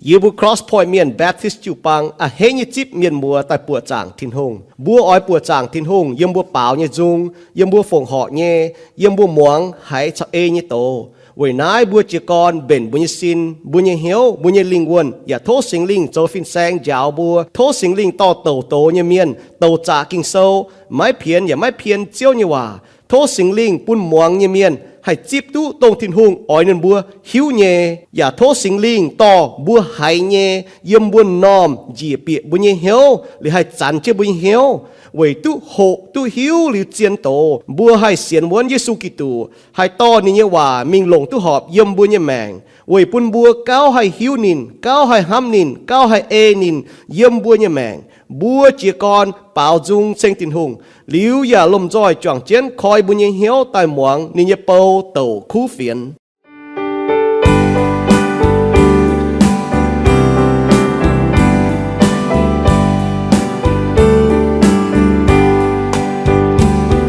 Yie mbuo Cross Point Mienh Baptist jiu-baang a'hneiv nyei zipv mienh muoz daaih buoqc zaangc Tin-Hungh. Mbuo oix buoqc zaangc Tin-Hungh yiem mbuo baaux nyei nzung, yiem mbuo fongc horc nyei, yiem mbuo muangx haiz caux ei nyei doz. Weic naaiv mbuo jiez gorn mbenc mbuo nyei sin, mbuo nyei hnyouv, mbuo nyei lingh wuonh, yaac tov Singx Lingh zoux fin-saeng njaaux mbuo. Tov Singx Lingh dorh douc doz nyei mienh, douc zaqc Ging-Sou, maiv pienx yaac maiv pien Ziouv nyei waac. Tov Singx Lingh bun muangx nyei mienh haih zipv duqv dongh Tin-Hungh oix ninh mbuo hiuv nyei. Yaac tov Singx Lingh dorh mbuo haiz nyei yiem mbuo m'normh njiec bieqc mbuo nyei hnyouv, liuz haih zanx jienv mbuo nyei hnyouv, weic duqv hoqc duqv hiuv liuz zien doz, mbuo haih sienx wuonv Yesu Giduc, haih dorh ninh nyei waac mingh longc duqv horpc yiem mbuo nyei maengc, weic bun mbuo gauh haih hiuv ninh, gauh haih hnamv ninh, gauh haih ei ninh yiem mbuo nyei maengc. Mbuo jiez gorn baaux nzung ceng Tin-Hungh, liuz yaac lomh nzoih juangc jienv koi mbuo nyei hnyouv daaih muangx ninh nyei bou douc kuv fienx.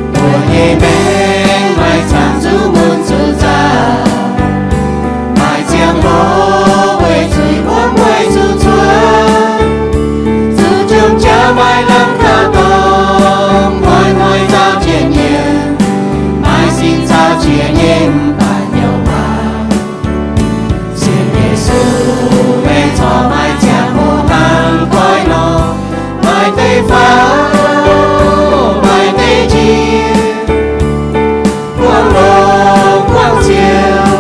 Mbuo nyei maengc maaih camv zuqc mun zuqc nzauh, maaih ziangh hoc weic zuqc wuom weic zuqc cuotv, zuqc jomc jaax maaih lamh kaux dorngx, hnoi-hnoi nzauh jiex nyienh, maaih sin nzauh jiex nyei mv baac hnyouv waac. Sienx Yesu maengc corc maaih ziangh hoc hnangv koi nor, maaih deix faaux, maaih deix njiec, buangh longc buangh ziouc,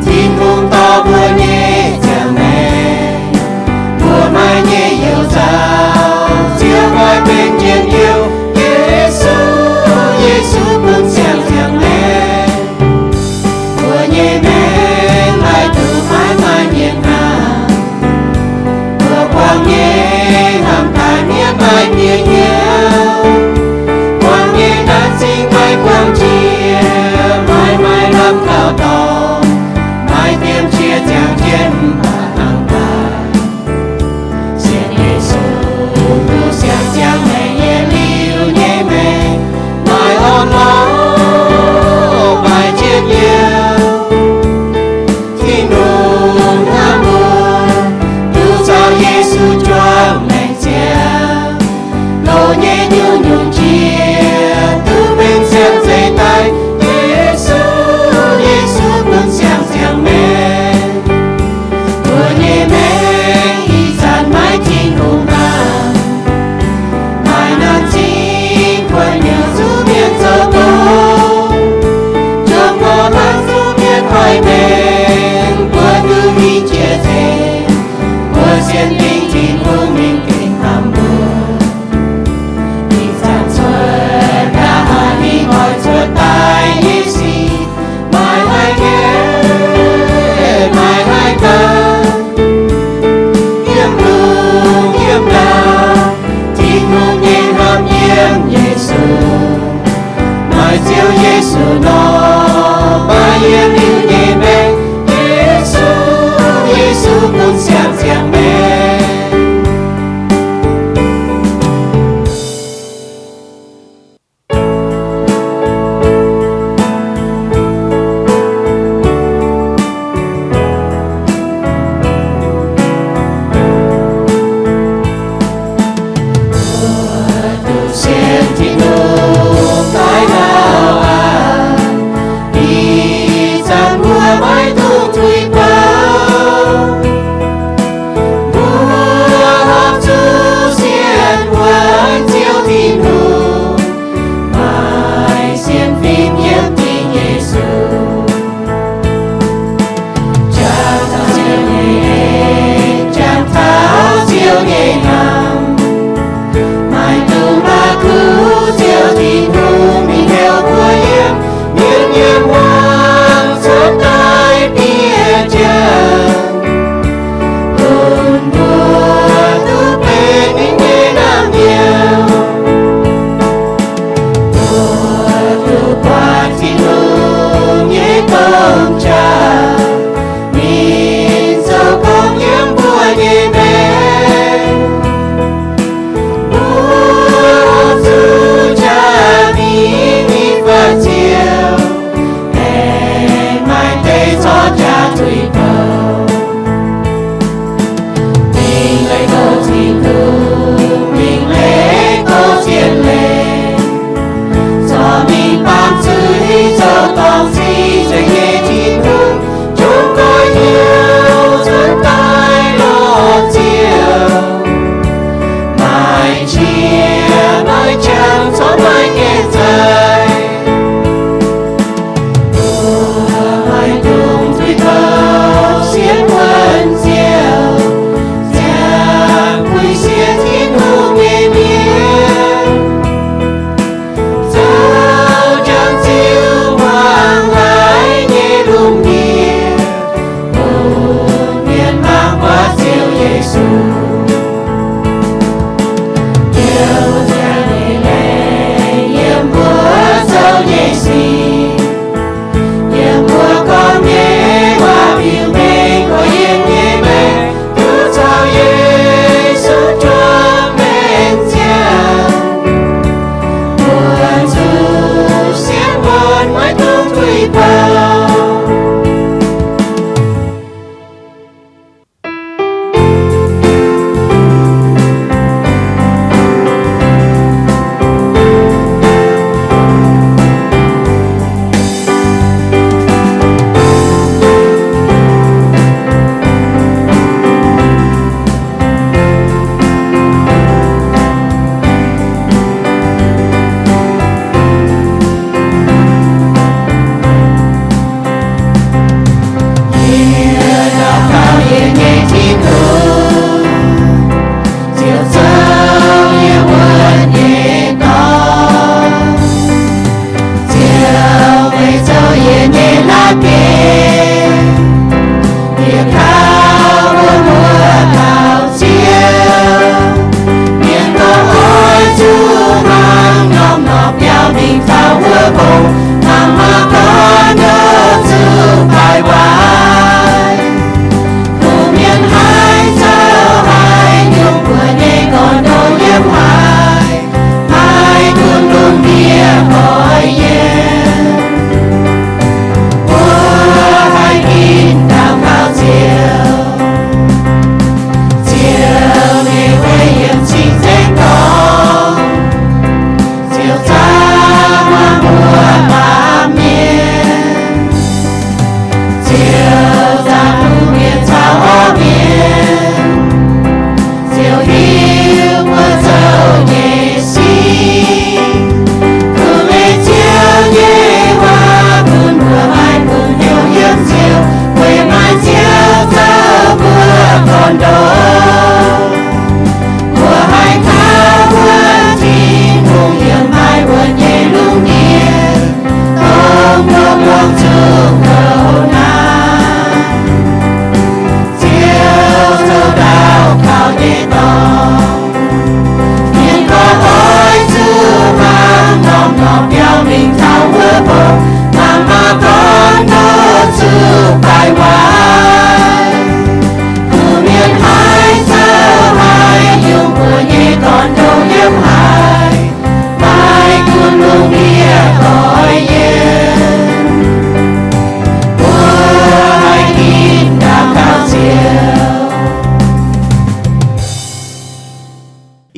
Tin-Hungh dorh mbuo nyei ziangh maengc. Mbuo maaih nyei youh nzauh, Ziouv oix benx njien-youh, Yesu, Yesu bun siang-ziangh maengc. Mbuo nyei maengc maaih duqv maiv maaih mienh hnamv. Mbuo buangh nyei hnamv daaih mienv maaih bieqc hnyouv. Buangh nyei naanc zingh maiv buangh jiex, maiv maaih lamh kaux dorngx, maiv diemv qiex ziangh jienv mv baac hnangv daaih. Sienx Yesu, duqv siang-ziangh maengc yietc liuz nyei maengc, maaih orn-lorqc, maaih njien-youh. Tin-Hungh hnamv mbuo, duqv caux Yesu juangc maengc ziangh. Loz-hnoi nyei nyungc-nyungc jiex, duqv benx siang-zeix daaih. Yesu, Yesu bun siang-ziangh maengc. Mbuo nyei maengc ih zanc maiv Tin-Hungh hnamv. Maaih naanc zingh kuonx hnyouv zuqc mienh zoux gong, jomc ngorc hlang zuqc mienh hoic maengc, mbuo duqv mingh jiex nzengc. Mbuo sienx dingc Tin-Hungh mingh tengx hnamv mbuo. Ih zanc cuotv nqa'haav mingh oix cuotv daaih nyei sic, maaih haih gaengh, maaih haih ganh, yiem lungh yiem ndau, Tin-Hungh nyei hnamv yiem Yesu. Maaih Ziouv Yesu nor, maaih yietc liuz nyei maengc. Yesu, Yesu bun siang-ziangh maengc. Duqv sienx Tin-Hungh daaih ngau aqv, ih zanc mbuo maiv dungx tuix baac. Mbuo horpc zuqc sienx wuonx Ziouv Tin-Hungh, maaih sienx fim yiem dingc Yesu. Jangx taux Ziouv nyei en, jangx taux Ziouv nyei hnamv. Maiv dungx la'kuqv Ziouv Tin-Hungh mingh heuc mbuo yiem, mienh yiem wuonh cuotv daaih bieqc jangx, bun mbuo duqv benx ninh nyei naamh nyouz. Mbuo duqv buatc Tin-Hungh nyei domh qaqv, ninh zoux gong yiem mbuo nyei maengc. Mbuo zuqc jaax mingh nyei faah Ziouv, aengx maaih deix zorqv jaax tuix bouh.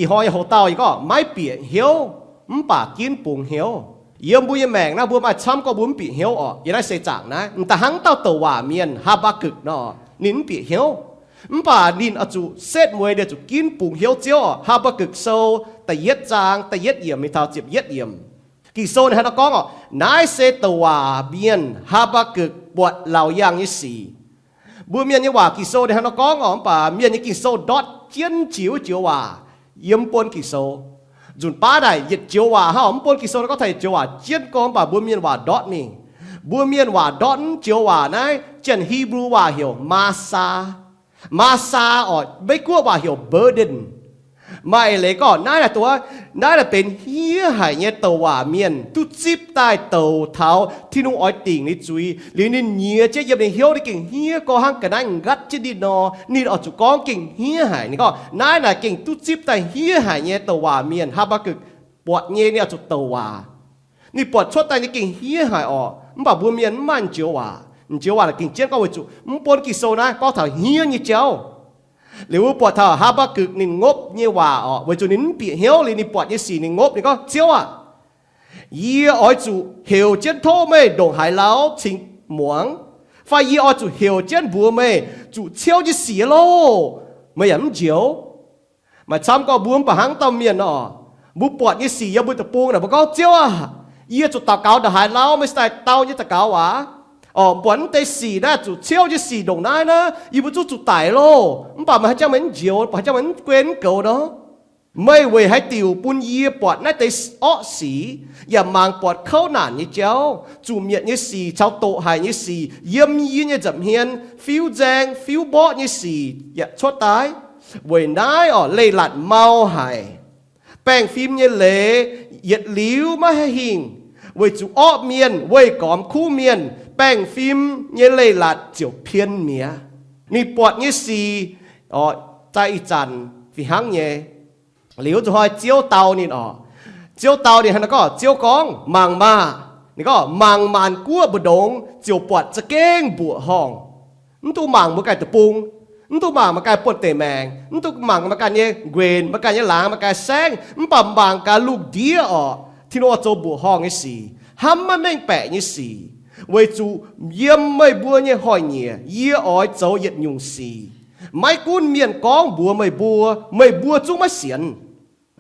Ih hnoi nyei hoc-dauh yie gorngv maiv bieqc hnyouv mv baac ginv bungx hnyouv. Yiem mbuo nyei maengc naaiv mbuo maaih camv gorngv mbuo mv bieqc hnyouv orqc. Yiem naaiv seix zaangc naaiv m'daaih hnangv dauh douc waac mienh Haa^mbaa^gukc nor, ninh mv bieqc hnyouv. Mv baac ninh oix zuqc setv mueiz, ninh zuqc ginv bungx hnyouv Ziouv orqc. Haa^mbaa^gukc Sou da'yietv zaang da'yietv yiemc mingh taux ziepc yietv yiemc. Ging-Sou ninh hnangv naaiv gorngv orqc, naaiv se douc waac mienh Haa^mbaa^gukc buatc laauc yaangh nyei sic. Mbuo mienh nyei waac Ging-Sou ninh hnangv naaiv gorngv orqc, mv baac mienh nyei Ging-Sou ndortv jienv jiex wuov joux waac yiem mv buonv Ging-Sou. Nzunc baav naaic yietc joux waac hnangv orqc, mv buonv Ging-Sou naaiv gorngv taux yietc joux waac jienv gorngv, mv baac mbuo mienh waac ndortv mingh. Mbuo mienh waac ndortv mv joux waac naaiv, janx Hipv^lu waac heuc maasaa. Maasaa orqc, Meiv-Guoqv waac heuc burden. Maaih eix leiz gorngv naaiv naaic duqv, naaiv naaic benx hniev haic nyei douc waac mienh duqv zipv daaih douc taux Tin-Hungh oix dingc ninh zuiz liuz, ninh nyiex jienv yiem ninh hnyouv ninh gengh hniev gorngv hnangv ga'naaiv nqatv jienv ninh nor, ninh oix zuqc gorngv gengh hniev haic. Ninh gorngv naaiv naaic gengh duqv zipv daaih hniev haic nyei douc waac mienh Haa^mbaa^gukc buatc nyei, ninh oix zuqc douc waac. Ninh buatc cuotv daaih nyei gengh hniev haic orqc. Mv baac mbuo mienh mv maaih joux waac. Joux waac naaic gengh jienv gorngv weic zuqc mv buonv Ging-Sou naaiv gorngv taux hniev nyei jauv. Liuz mbuo buatc taux Haa^mbaa^gukc ninh ngopv nyei waac orqc, weic zuqc ninh mv bieqc hnyouv liuz ninh buatc nyei sic ninh ngopv, ninh gorngv, Ziouv aah! Yie oix zuqc heuc jienv tov meih ndongc haaix lauh cingx muangx, fai yie oix zuqc heuc jienv mbuox meih zuqc ciouv nyei sic loh, meih yaac mv njoux. Maaih camv gorngv mbuo mv baac hnangv dauh mienh nor, mbuo buatc nyei sic yiem mbuo deic-bung naaic, mbuo gorngv, Ziouv aah! Yie zuqc daux gaux ndongc haaix lauh, meih cingx daaih dau nyei daux gaux waac. Orqc, mbuatc mv deix sic naaiv zuqc ciouv nyei sic ndongc naaiv naaiv, yie mbuo zungv zuqc daic loh. Mv baac meih haaix jangx meih mv njoux, haaix jangx meih mv guen mv goux nor? Meih weic haaix diuc bun yie buatc naaiv deix orqv sic, yaac mangc buatc kouv naanc nyei jauv, zuqc mietc nyei sic caux doqc haic nyei sic yiem yie nyei nza'hmien, fiuv-nzaeng fiuv-mborqv nyei sic yaac cuotv daaih? Weic naaiv orqc, leiz-latc mau haic. Baengh fim nyei leiz yietc liuz maiv haih hingh, weic zuqc orqv mienh weih gormx kuv mienh, baengh fim nyei leiz-latc ziouc pien mi'aqv. Ninh buatc nyei sic, orqc, daaih ih zanc fih hnangv nyei. Liuz zuqc hnoi Ziouv dau ninh orqc. Ziouv dau ninh hnangv naaiv gorngv, Ziouv gorngv, Mangc maah! Ninh gorngv, Mangc maanc guoqv mbu'ndongx ziouc buatc za'gengh mbuoqc horngh. Mv dungx mangc mbuo ganh deic-bung. Mv dungx mangc mbuo ganh buonv-deic maengc. Mv dungx mangc mbuo ganh nyei nquenc, mbuo ganh nyei laangz, mbuo ganh saengv, mv baac mangc gaax lungh ndiev orqc, Tin-Hungh zoux mbuoqc horngh nyei sic, hnamv maiv mengh baeqc nyei sic. Weic zuqc yiem meih mbuo nyei hnoi-nyieqc yie oix zoux yietc nyungc sic. Maiv gunv mienh gorngv mbuox meih mbuo, meih mbuo zungv maiv sienx.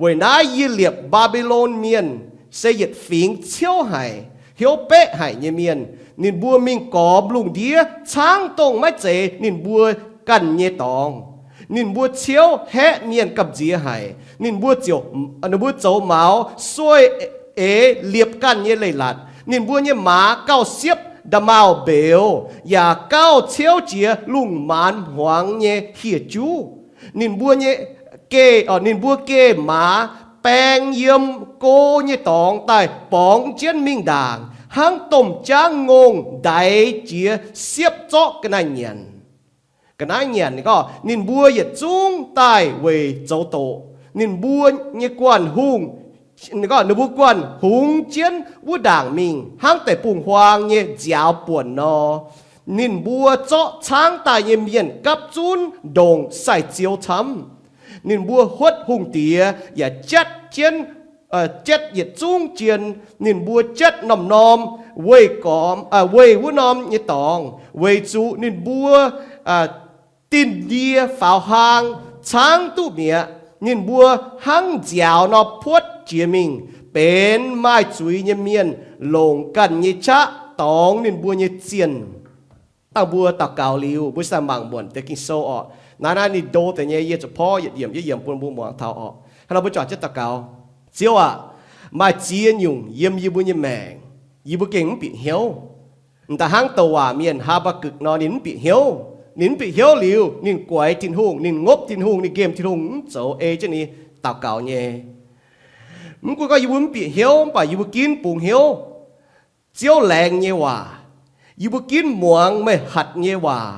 Weic naaiv yie liepc Mbaa^mbi^lon Mienh se yietc fingx ciouv haic, hnyouv beqv haic nyei mienh. Ninh mbuo mingh gormx lungh ndiev caangv dongh maiv zeiz ninh mbuo ganh nyei dorngx. Ninh mbuo ciouv haeqv mienh gamh nziex haic. Ninh mbuo ziouc, ninh mbuo zoux maux sueih eix liepc ganh nyei leiz-latc. Ninh mbuo nyei maaz gauh siepv nda'maauh mbeux, yaac gauh ciouv jiex lungh maanz hmuangx nyei hieh juv. Ninh mbuo nyei geh, ninh mbuo geh maaz baeng yiem go nyei dorngx daaih borngz jienv mingh ndaangc, hnangv domh jaangv ngongh ndaix jiex siepv zorqv ga'naaiv nyanc. Ga'naaiv nyanc, ninh gorngv ninh mbuo yietc zungv daaih weic zoux doqc. Ninh mbuo nyei guanh hungh, ninh gorngv ninh mbuo guanh hungx jienv wuov ndaangc mingh hnangv deic-bung-huaang nyei nziaaux buonc nor. Ninh mbuo zorqv caangv daaih nyei mienh gapv zunv ndongc sai-ziou camv. Ninh mbuo huotv hungh diex yaac jatv jienv, jatv yietc zungv jien. Ninh mbuo jatv norm-norm weih gormx, weih wuov norm nyei dorngx, weic zuqc ninh mbuo dinh ndie faaux hlang caangv duqv mi'aqv. Ninh mbuo hnangv nziaaux nor puotv jiex mingh, benx maaih zuiz nyei mienh longc ganh nyei qaqv dorngx ninh mbuo nyei zienh. Dangh mbuo daux gaux liuz, mbuo sai mangc muonc deix Ging-Sou orqc. Naaiv, naaiv ninh ndo deix nyei, yie zuqc porv yietc yiemc yietc yiemc bun mbuo muangx taux orqc. Hnangv nor mbuo juangc jienv daux gaux. Ziouv aac, maaih ziex nyungc yiem yie mbuo nyei maengc, yie mbuo gengh mv bieqc hnyouv. M'daaih hnangv douc waac mienh Haa^mbaa^gukc nor, ninh mv bieqc hnyouv. Ninh mv bieqc hnyouv liuz, ninh guaix Tin-Hungh, ninh ngopv Tin-Hungh, ninh nqemh Tin-Hungh, mv zoux ei jienv ninh daux gaux nyei. Mv gunv gorngv yie mbuo mv bieqc hnyouv, mv baac yie mbuo ginv bungx hnyouv Ziouv laengz nyei waac. Yie mbuo ginv muangx meih hatc nyei waac.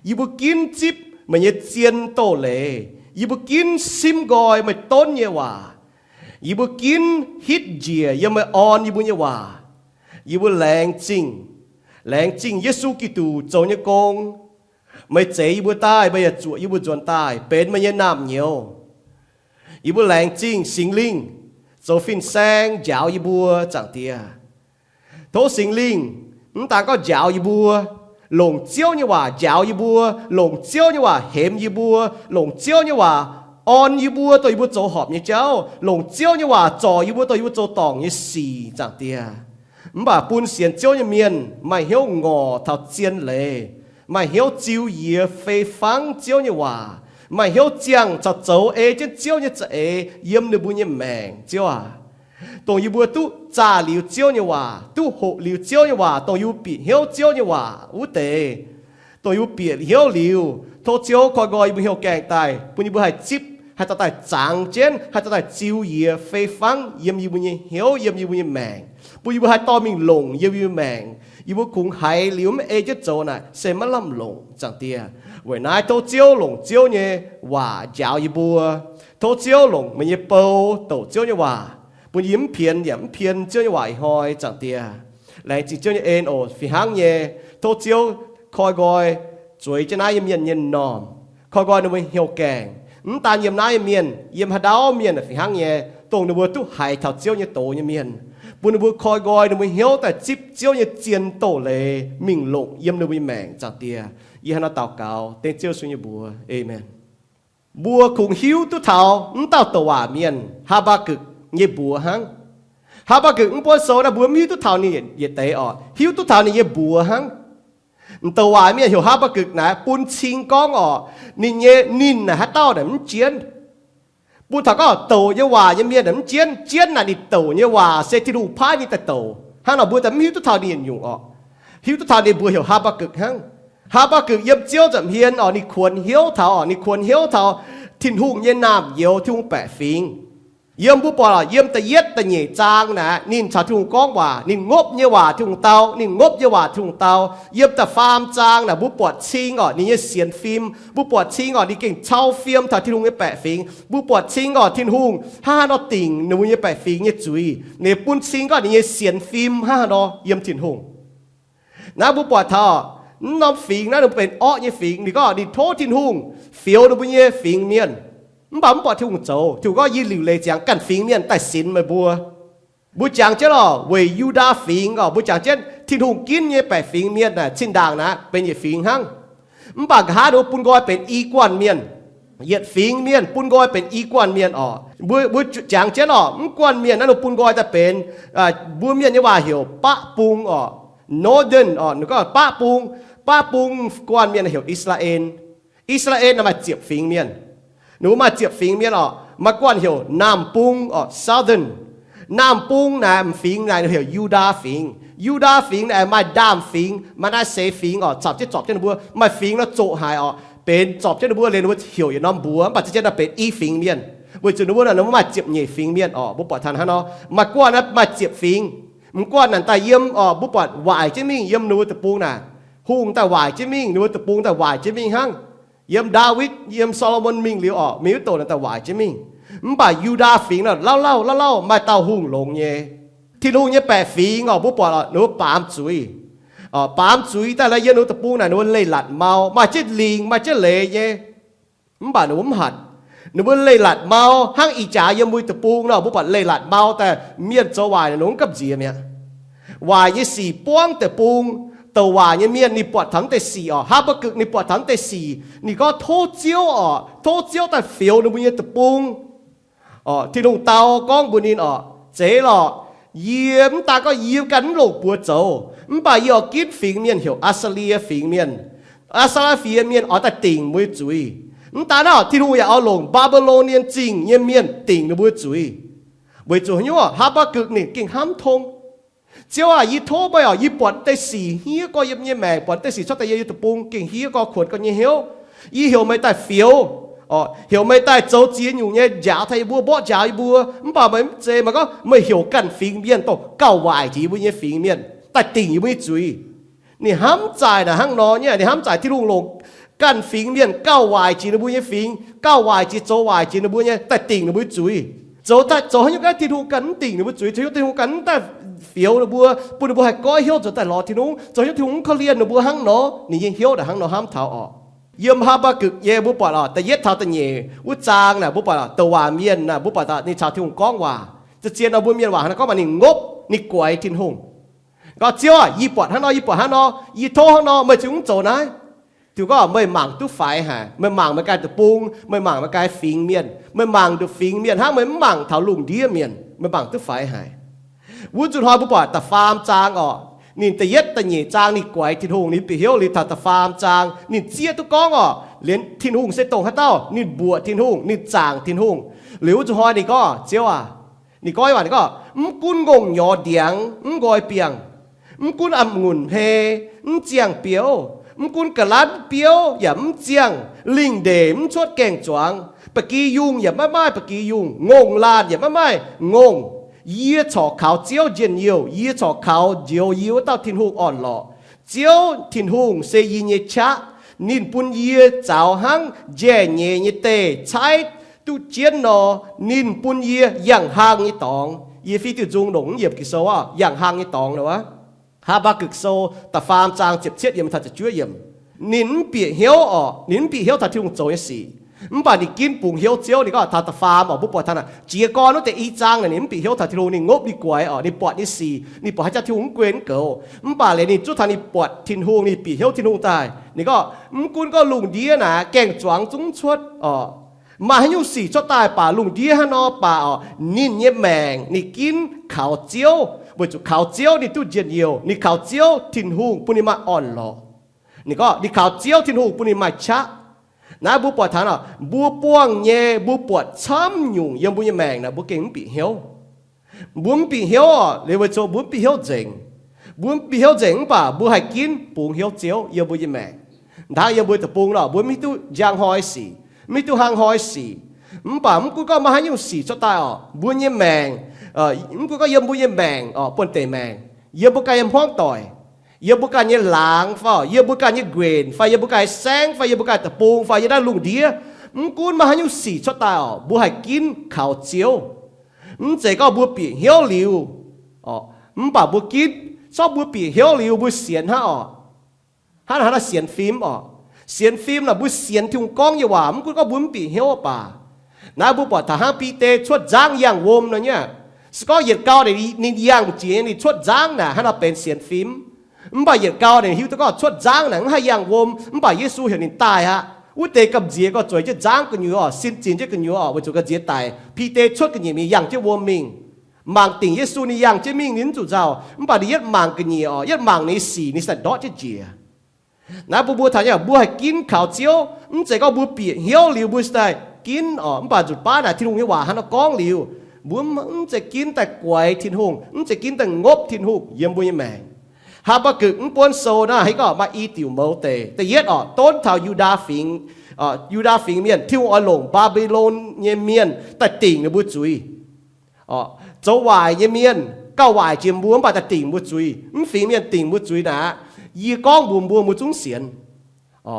Yie mbuo ginv zipv meih nyei zien doz-leiz. Yie mbuo ginv simv nqoi meih donv nyei waac. Yie mbuo ginv hitv njiec yiem meih orn yie mbuo nyei waac. Yie mbuo laengz zingh, laengz zingh Yesu Giduc zoux nyei gong. Meih zeix yie mbuo daaih, meih yaac zuoqc yie mbuo nzuonx daaih benx meih nyei naamh nyouz. Yie mbuo laengz zingh Singx Lingh zoux fin-saeng njaaux yie mbuo, Zaangc Diex. Tov Singx Lingh mv daan gorngv njaaux yie mbuo, longc Ziouv nyei waac njaaux yie mbuo, longc Ziouv nyei waac hemx yie mbuo, longc Ziouv nyei waac orn yie mbuo, dongh yie mbuo zoux horpc nyei jauv, longc Ziouv nyei waac zorc yie mbuo, dongh yie mbuo zoux dorngc nyei sic, Zaangc Diex. Mv baac bun sienx Ziouv nyei mienh maaih hnyouv ngorc taux zien leiz, maaih hnyouv ziux yie fei fangv Ziouv nyei waac, maaih hnyouv ziangh caux zoux ei jienv Ziouv nyei za'eix yiem ninh mbuo nyei maengc, Ziouv aac. Dongh yie mbuo duqv zaah liuz Ziouv nyei waac, duqv hoqc liuz Ziouv nyei waac, dongh yie mbuo bieqc hnyouv Ziouv nyei waac wuov deix, dongh yie mbuo bieqc hnyouv liuz, tov Ziouv koi nqoi yie mbuo hnyouv gaengh daaih, bun yie mbuo haih zipv, haih dorh daaih zangx jienv, haih dorh daaih ziux yie fei fangv yiem yie mbuo nyei hnyouv, yiem yie mbuo nyei maengc, bun yie mbuo haih dorh mingh longc yiem yie mbuo nyei maengc. Yie mbuo kungx haiz liuz mv ei jienv zoux naaic se maiv lamh longc, Zaangc Diex. Weic naaiv tov Ziouv longc Ziouv nyei waac njaaux yie mbuo. Tov Ziouv longc meih nyei bou douc Ziouv nyei waac, bun yie mv pienx yaac mv pien Ziouv nyei waac ih hnoi, Zaangc Diex. Laengz zingh Ziouv nyei en oc. Fih hnangv nyei, tov Ziouv koi nqoi zueiz jienv naaiv nyei mienh nyei m'normh, koi nqoi ninh mbuo hnyouv gaengh. Mv daan yiem naaiv nyei mienh, yiem haaix dauh mienh fih hnangv nyei, dongh ninh mbuo duqv haiz taux Ziouv nyei doz nyei mienh, bun ninh mbuo koi nqoi ninh mbuo hnyouv daaih zipv Ziouv nyei zien doz-leiz mingh longc yiem ninh mbuo nyei maengc, Zaangc Diex. Yie hnangv naaiv daux gaux dengv Ziouv Yesu nyei mbuox. Aamen. Mbuo kungx hiuv duqv taux mv dauh douc waac mienh, Haa^mbaa^gukc, nyei mbuox hnangv. Haa^mbaa^gukc mv buonv sou naaiv mbuo mv hiuv duqv taux ninh yietc deix oc, hiuv duqv taux ninh nyei mbuox hnangv. M'douc waac mienh heuc Haa^mbaa^gukc naaic bun cing gorngv oc, ninh nyei ninh naaic haaix dauh naaic mv jienv. Bun taux gorngv douc nyei waac nyei mienh naaic mv jienv. Jienv naaic ninh douc nyei waac se Tin-Hungh paaiv ninh daaih douc hnangv nor, mbuo daaih mv hiuv duqv taux ninh yietc nyungc oc. Hiuv duqv taux ninh mbuox heuc Haa^mbaa^gukc hnangv. Haa^mbaa^gukc yiem Ziouv nza'hmien oc, ninh kuonx hnyouv taux oc, ninh kuonx hnyouv taux Tin-Hungh nyei naamh nyouz, Tin-Hungh baeqc fingx. Yiem mbuo buatc oc, yiem da'yietv da'nyeic zaang naaic ninh caux Tin-Hungh gorngv waac, ninh ngopv nyei waac Tin-Hungh dau, ninh ngopv nyei waac Tin-Hungh dau. Yiem da'faam zaang naaic mbuo buatc cing oc ninh nyei sienx fim, mbuo buatc cing oc ninh gengh cau fiem taux Tin-Hungh nyei baeqc fingx. Mbuo buatc cing oc Tin-Hungh hnangv haaix nor dingc ninh mbuo nyei baeqc fingx nyei zuiz, ninh bun cing gorngv ninh nyei sienx fim hnangv haaix nor yiem Tin-Hungh. Naaiv mbuo buatc taux mv norm fingx naaiv ninh benx orqv nyei fingx, ninh gorngv ninh tov Tin-Hungh fioux ninh mbuo nyei fingx mienh. Mv baac mv buatc Tin-Hungh zoux. Tin-Hungh gorngv, yie liuc leiz ziangx ganh fingx mienh daaih sinx meih mbuo. Mbuo jangx jienv oc, weic Yu^ndaa Fingx oc, mbuo jangx jienv Tin-Hungh ginv nyei baeqc fingx mienh naaic zinh ndaangc naaiv benx yietc fingx hnangv. Mv baac nqa'haav ninh mbuo bun nqoi benx i guanh mienh. Yietc fingx mienh bun nqoi benx i guanh mienh oc. Mbuo, mbuo jangx jienv oc, mv guanh mienh naaiv ninh mbuo bun nqoi daaih benx, mbuo mienh nyei waac heuc baqv bung oc, northern oc, ninh gorngv baqv bung. Baqv bung guanh mienh heuc I^saa^laa^en. I^saa^laa^en naaiv maaih ziepc fingx mienh. Ninh mbuo maaih ziepc fingx mienh oc. Maaih guanh heuc Naamh Bung oc, southern. Naamh Bung naaiv m'fingx naaic heuc Yu^ndaa Fingx. Yu^ndaa Fingx naaic maaih Ndaamh Fingx, Maa^naa^se Fingx oc, caux jienv zorpc jienv ninh mbuo. Maaih fingx nor zoqc haic oc, benx zorpc jienv ninh mbuo liuz ninh mbuo heuc yietc norm mbuox, mv baac za'gengh naaiv benx i fingx mienh. Weic zuqc ninh mbuo naaic ninh mbuo maaih ziepc nyeic fingx mienh oc. Mbuo buatc taux hnangv nor, maaih guanh naaiv maaih ziepc fingx. M'guanh naaic daaih yiem oc, mbuo buatc waaic jienv mingh yiem ninh mbuo deic-bung naaic. Hungh daaih waaic jienv mingh, ninh mbuo deic-bung daaih waaic jienv mingh hnangv. Yiem Ndaawitv, yiem Saa^lo^morn mingh liuz oc, mingh wuov douc naaic daaih waaic jienv mingh. Mv baac Yu^ndaa Fingx naaic lauh lauh lauh lauh maaih dauh hungh longx nyei. Tin-Hungh nyei baeqc fingx oc, mbuo buatc oc, ninh mbuo baamz zuiz. Baamz zuiz daaih la'yie ninh mbuo deic-bung naaic ninh mbuo leiz-latc mau, maaih jienv lingc maaih jienv leiz nyei. Mv baac ninh mbuo mv hatc. Ninh mbuo leiz-latc mau hnangv ih jaax yiem mbuo deic-bung nor, mbuo buatc leiz-latc mau daaih mienh zoux waaic ninh mbuo mv gamh nziex mi'aqv. Waaic nyei sic buangv deic-bung. Douc waac nyei mienh ninh buatc taux naaiv deix sic oc, Haa^mbaa^gukc ninh buatc taux naaiv deix sic, ninh gorngv tov Ziouv oc, tov Ziouv daaih fioux ninh mbuo nyei deic-bung. Tin-Hungh dau gorngv mbuox ninh oc, zeiz lorqc. Yie mv daan gorngv yie ganh mv longc buoz zoux, mv baac yie oix ginv fingx mienh heuc Aa^saa^lie Fingx Mienh. Aa^saa^lie Fingx Mienh oix daaih dingc mbuo nyei zuiz. Mv daan naaiv oc, Tin-Hungh yaac oix longc Mbaa^mbi^lon^nie Zingh nyei mienh dingc ninh mbuo zuiz. Weic zuqc haaix nyungc, Haa^mbaa^gukc ninh gengh hnamv tong. Ziouv aah, yie tov meih oc, yie buatc deix sic hniev gorx yiem nyei maengc, buatc deix sic cuotv daaih yiem yie deic-bung gengh hniev gorx, kuonx gorx nyei hnyouv. Yie heuc meih daaih fioux, heuc meih daaih zoux ziex nyungc nyei njaaux taux yie mbuo, mborqv njaaux yie mbuo. Mv baac meih mv zeiz, meih gorngv meih heuc ganh fingx mienh, dongh gauh waaic jiex yie mbuo nyei fingx mienh, daaih dingc yie mbuo nyei zuiz. Ninh hnamv zaaic naaic hnangv nor nyei, ninh hnamv zaaic Tin-Hungh longc ganh fingx mienh gauh waaic jiex ninh mbuo nyei fingx, gauh waaic jiex, zoux waaic jiex ninh mbuo nyei, daaih dingc ninh mbuo nyei zuiz. Zoux daaih zoux haaix nyungc gaax Tin-Hungh ganh mv dingc ninh mbuo zuiz, zoux haaix nyungc Tin-Hungh ganh mv daaih fioux ninh mbuo, bun ninh mbuo haih goiv hnyouv zoux daaih lorz Tin-Hungh, zoux haaix nyungc Tin-Hungh mv korv-lienh ninh mbuo hnangv nor, ninh nyei hnyouv naaic hnangv nor hnamv taux oc. Yiem Haa^mbaa^gukc nyei mbuo buatc oc, da'yietv taux da'nyeic wuov zaang naaic mbuo buatc douc waac mienh naaic mbuo buatc ninh caux Tin-Hungh gorngv waac. Zien-zien nor mbuo mienh waac hnangv naaiv gorngv maaih ninh ngopv ninh guaix Tin-Hungh. Gorngv, Ziouv aah, yie buatc hnangv nor, yie buatc hnangv nor, yie tov hnangv nor, meih zungv mv zoux naaiv. Tin-Hungh gorngv, meih mangc duqv faix haic. Meih mangc meih ganh deic-bung, meih mangc meih ganh fingx mienh, meih mangc nduqc fingx mienh hnangv, meih mv mangc taux lungh ndiev mienh, meih mangc duqv faix haic. Wuov nzunc hnoi mbuo buatc da'faam zaang oc, ninh da'yietv da'nyeic zaang ninh guaix Tin-Hungh, ninh bieqc hnyouv liuz taux da'faam zaang ninh zieqv duqv gorngv oc, liemh Tin-Hungh se dongh haaix dauh, ninh mbuoqc Tin-Hungh, ninh zaangc Tin-Hungh. Liuz wuov nzunc hnoi ninh gorngv, Ziouv aah, ninh gorngv nyei waac, ninh gorngv, mv gunv ngongh nyorx ndiangx mv nqoi biangh, mv gunv a'ngunc hmei mv ziangh biouv, mv gunv ga'lanv biouv yaac mv ziangh, lingh ndeic mv cuotv gaeng-zuangx, ba'gi yungh yaac maiv maaih ba'gi yungh, ngongh laanh yaac maiv maaih ngongh. Yie corc kaux Ziouv njien-youh, yie corc kaux njoux yie wuov dauh Tin-Hungh orn-lorqc. Ziouv Tin-Hungh se yie nyei qaqv. Ninh bun yie zaux hnangv njaih nyeiz nyei deih caaiv duqv jienv nor, ninh bun yie yangh hlang nyei dorngx. Yie fiev diuh nzung longc mv yiemc Ging-Sou oc, yangh hlang nyei dorngx nor wuov. Haa^mbaa^gukc Sou da'faam zaang ziepc cietv yiemc taux ziepc juov yiemc. Ninh mv bieqc hnyouv oc, ninh mv bieqc hnyouv taux Tin-Hungh zoux nyei sic. Mv baac ninh ginv bungx hnyouv Ziouv. Ninh gorngv taux da'faam oc, mbuo buatc taux naaic jiez gorn wuov deix i zaang naaic ninh mv bieqc hnyouv taux Tin-Hungh, ninh ngopv ninh guaix oc, ninh buatc nyei sic, ninh buatc haaix jaax Tin-Hungh mv gunv ninh goux. Mv baac liuz ninh zuov taux ninh buatc Tin-Hungh, ninh bieqc hnyouv Tin-Hungh daaih. Ninh gorngv, mv gunv gorngv lungh ndiev naaic gaeng-zuangx zungv cuotv oc, maaih haaix nyungc sic cuotv daaih baac, lungh ndiev hnangv nor baac oc, ninh nyei maengc ninh ginv kaux Ziouv, weic zuqc kaux Ziouv ninh duqv njien-youh, ninh kaux Ziouv Tin-Hungh bun ninh maaih orn-lorqc. Ninh gorngv ninh kaux Ziouv Tin-Hungh bun ninh maaih qaqv. Naaiv mbuo buatc taux oc, mbuo buangh nyei, mbuo buatc camv nyungc yiem mbuo nyei maengc naaic mbuo gengh mv bieqc hnyouv. Mbuo mv bieqc hnyouv oc, liuz weic zuqc mbuo mv bieqc hnyouv nzengc. Mbuo mv bieqc hnyouv nzengc mv baac mbuo haih ginv bungx hnyouv Ziouv yiem mbuo nyei maengc. Hnangv yiem mbuo deic-bung nor, mbuo mv hiuv duqv njang hnoi sic, mv hiuv duqv hnangv hnoi sic. Mv baac mv gunv gorngv maaih haaix nyungc sic cuotv daaih oc, mbuo nyei maengc, mv gunv gorngv yiem mbuo nyei maengc oc, buonv-deic maengc, yiem mbuo ganh nyei hmuangv doic, yiem mbuo ganh nyei laangz fai yiem mbuo ganh nyei nquenc fai yiem mbuo ganh nyei saengv fai yiem mbuo ganh nyei deic-bung fai yiem naaiv lungh ndiev, mv gunv maaih haaix nyungc sic cuotv daaih oc, mbuo haih ginv kaux Ziouv. Mv zeiz gorngv mbuo bieqc hnyouv liuz, mv baac mbuo ginv, zorqv mbuo bieqc hnyouv liuz mbuo sienx hnangv oc. Hnangv naaiv sienx fim oc. Sienx fim naaic mbuo sienx Tin-Hungh gorngv nyei waac, mv gunv gorngv mbuo mv bieqc hnyouv baac. Naaiv mbuo buatc taux hnangv Bide cuotv nzangv yangh wuom nor nyei. Se gorngv yietc gau ninh yangh jiex, ninh cuotv nzangv naaic hnangv nor benx sienx fim. Mv baac yietc gau ninh hiuv duqv gorngv cuotv nzangv naaic mv haih yangh wuom, mv baac Yesu heuc ninh daaih aqv. Wuov deix gamh nziex gorx-zueiz jienv nzangv gu'nyuoz oc, sin zinh jienv gu'nyuoz oc, weic zuqc gamh nziex daic. Bide cuotv ga'nyiec mingh yangh jienv wuom mingh. Mangc dingc Yesu ninh yangh jienv mingh ninh mv zuqc nzauh, mv baac ninh yietv mangc ga'nyiec oc, yietv mangc ninh sic ninh sai-ndortv jienv njiec. Naaiv bun mbuo taux nyei, mbuo haih ginv kaux Ziouv. Mv zeiz gorngv mbuo bieqc hnyouv liuz mbuo daaih ginv oc, mv baac nzunc baav naaic Tin-Hungh nyei waac hnangv nor gorngv liuz, mbuo mv zeiz ginv daaih guaix Tin-Hungh, mv zeiz ginv daaih ngopv Tin-Hungh yiem mbuo nyei maengc. Haa^mbaa^gukc mv buonv sou naaiv hiuv gorngv maaih i diuc mouz deix. Da'yietv oc, donv taux Yu^ndaa Fingx, Yu^ndaa Fingx Mienh, Tin-Hungh oix longc Mbaa^mbi^lon nyei mienh daaih dingc ninh mbuo zuiz. Zoux waaic nyei mienh gauh waaic jiex mbuo mv baac daaih dingc mbuo zuiz. Mv fingx mienh dingc mbuo zuiz naaic, yie gorngv mbuox mbuo, mbuo zungv sienx.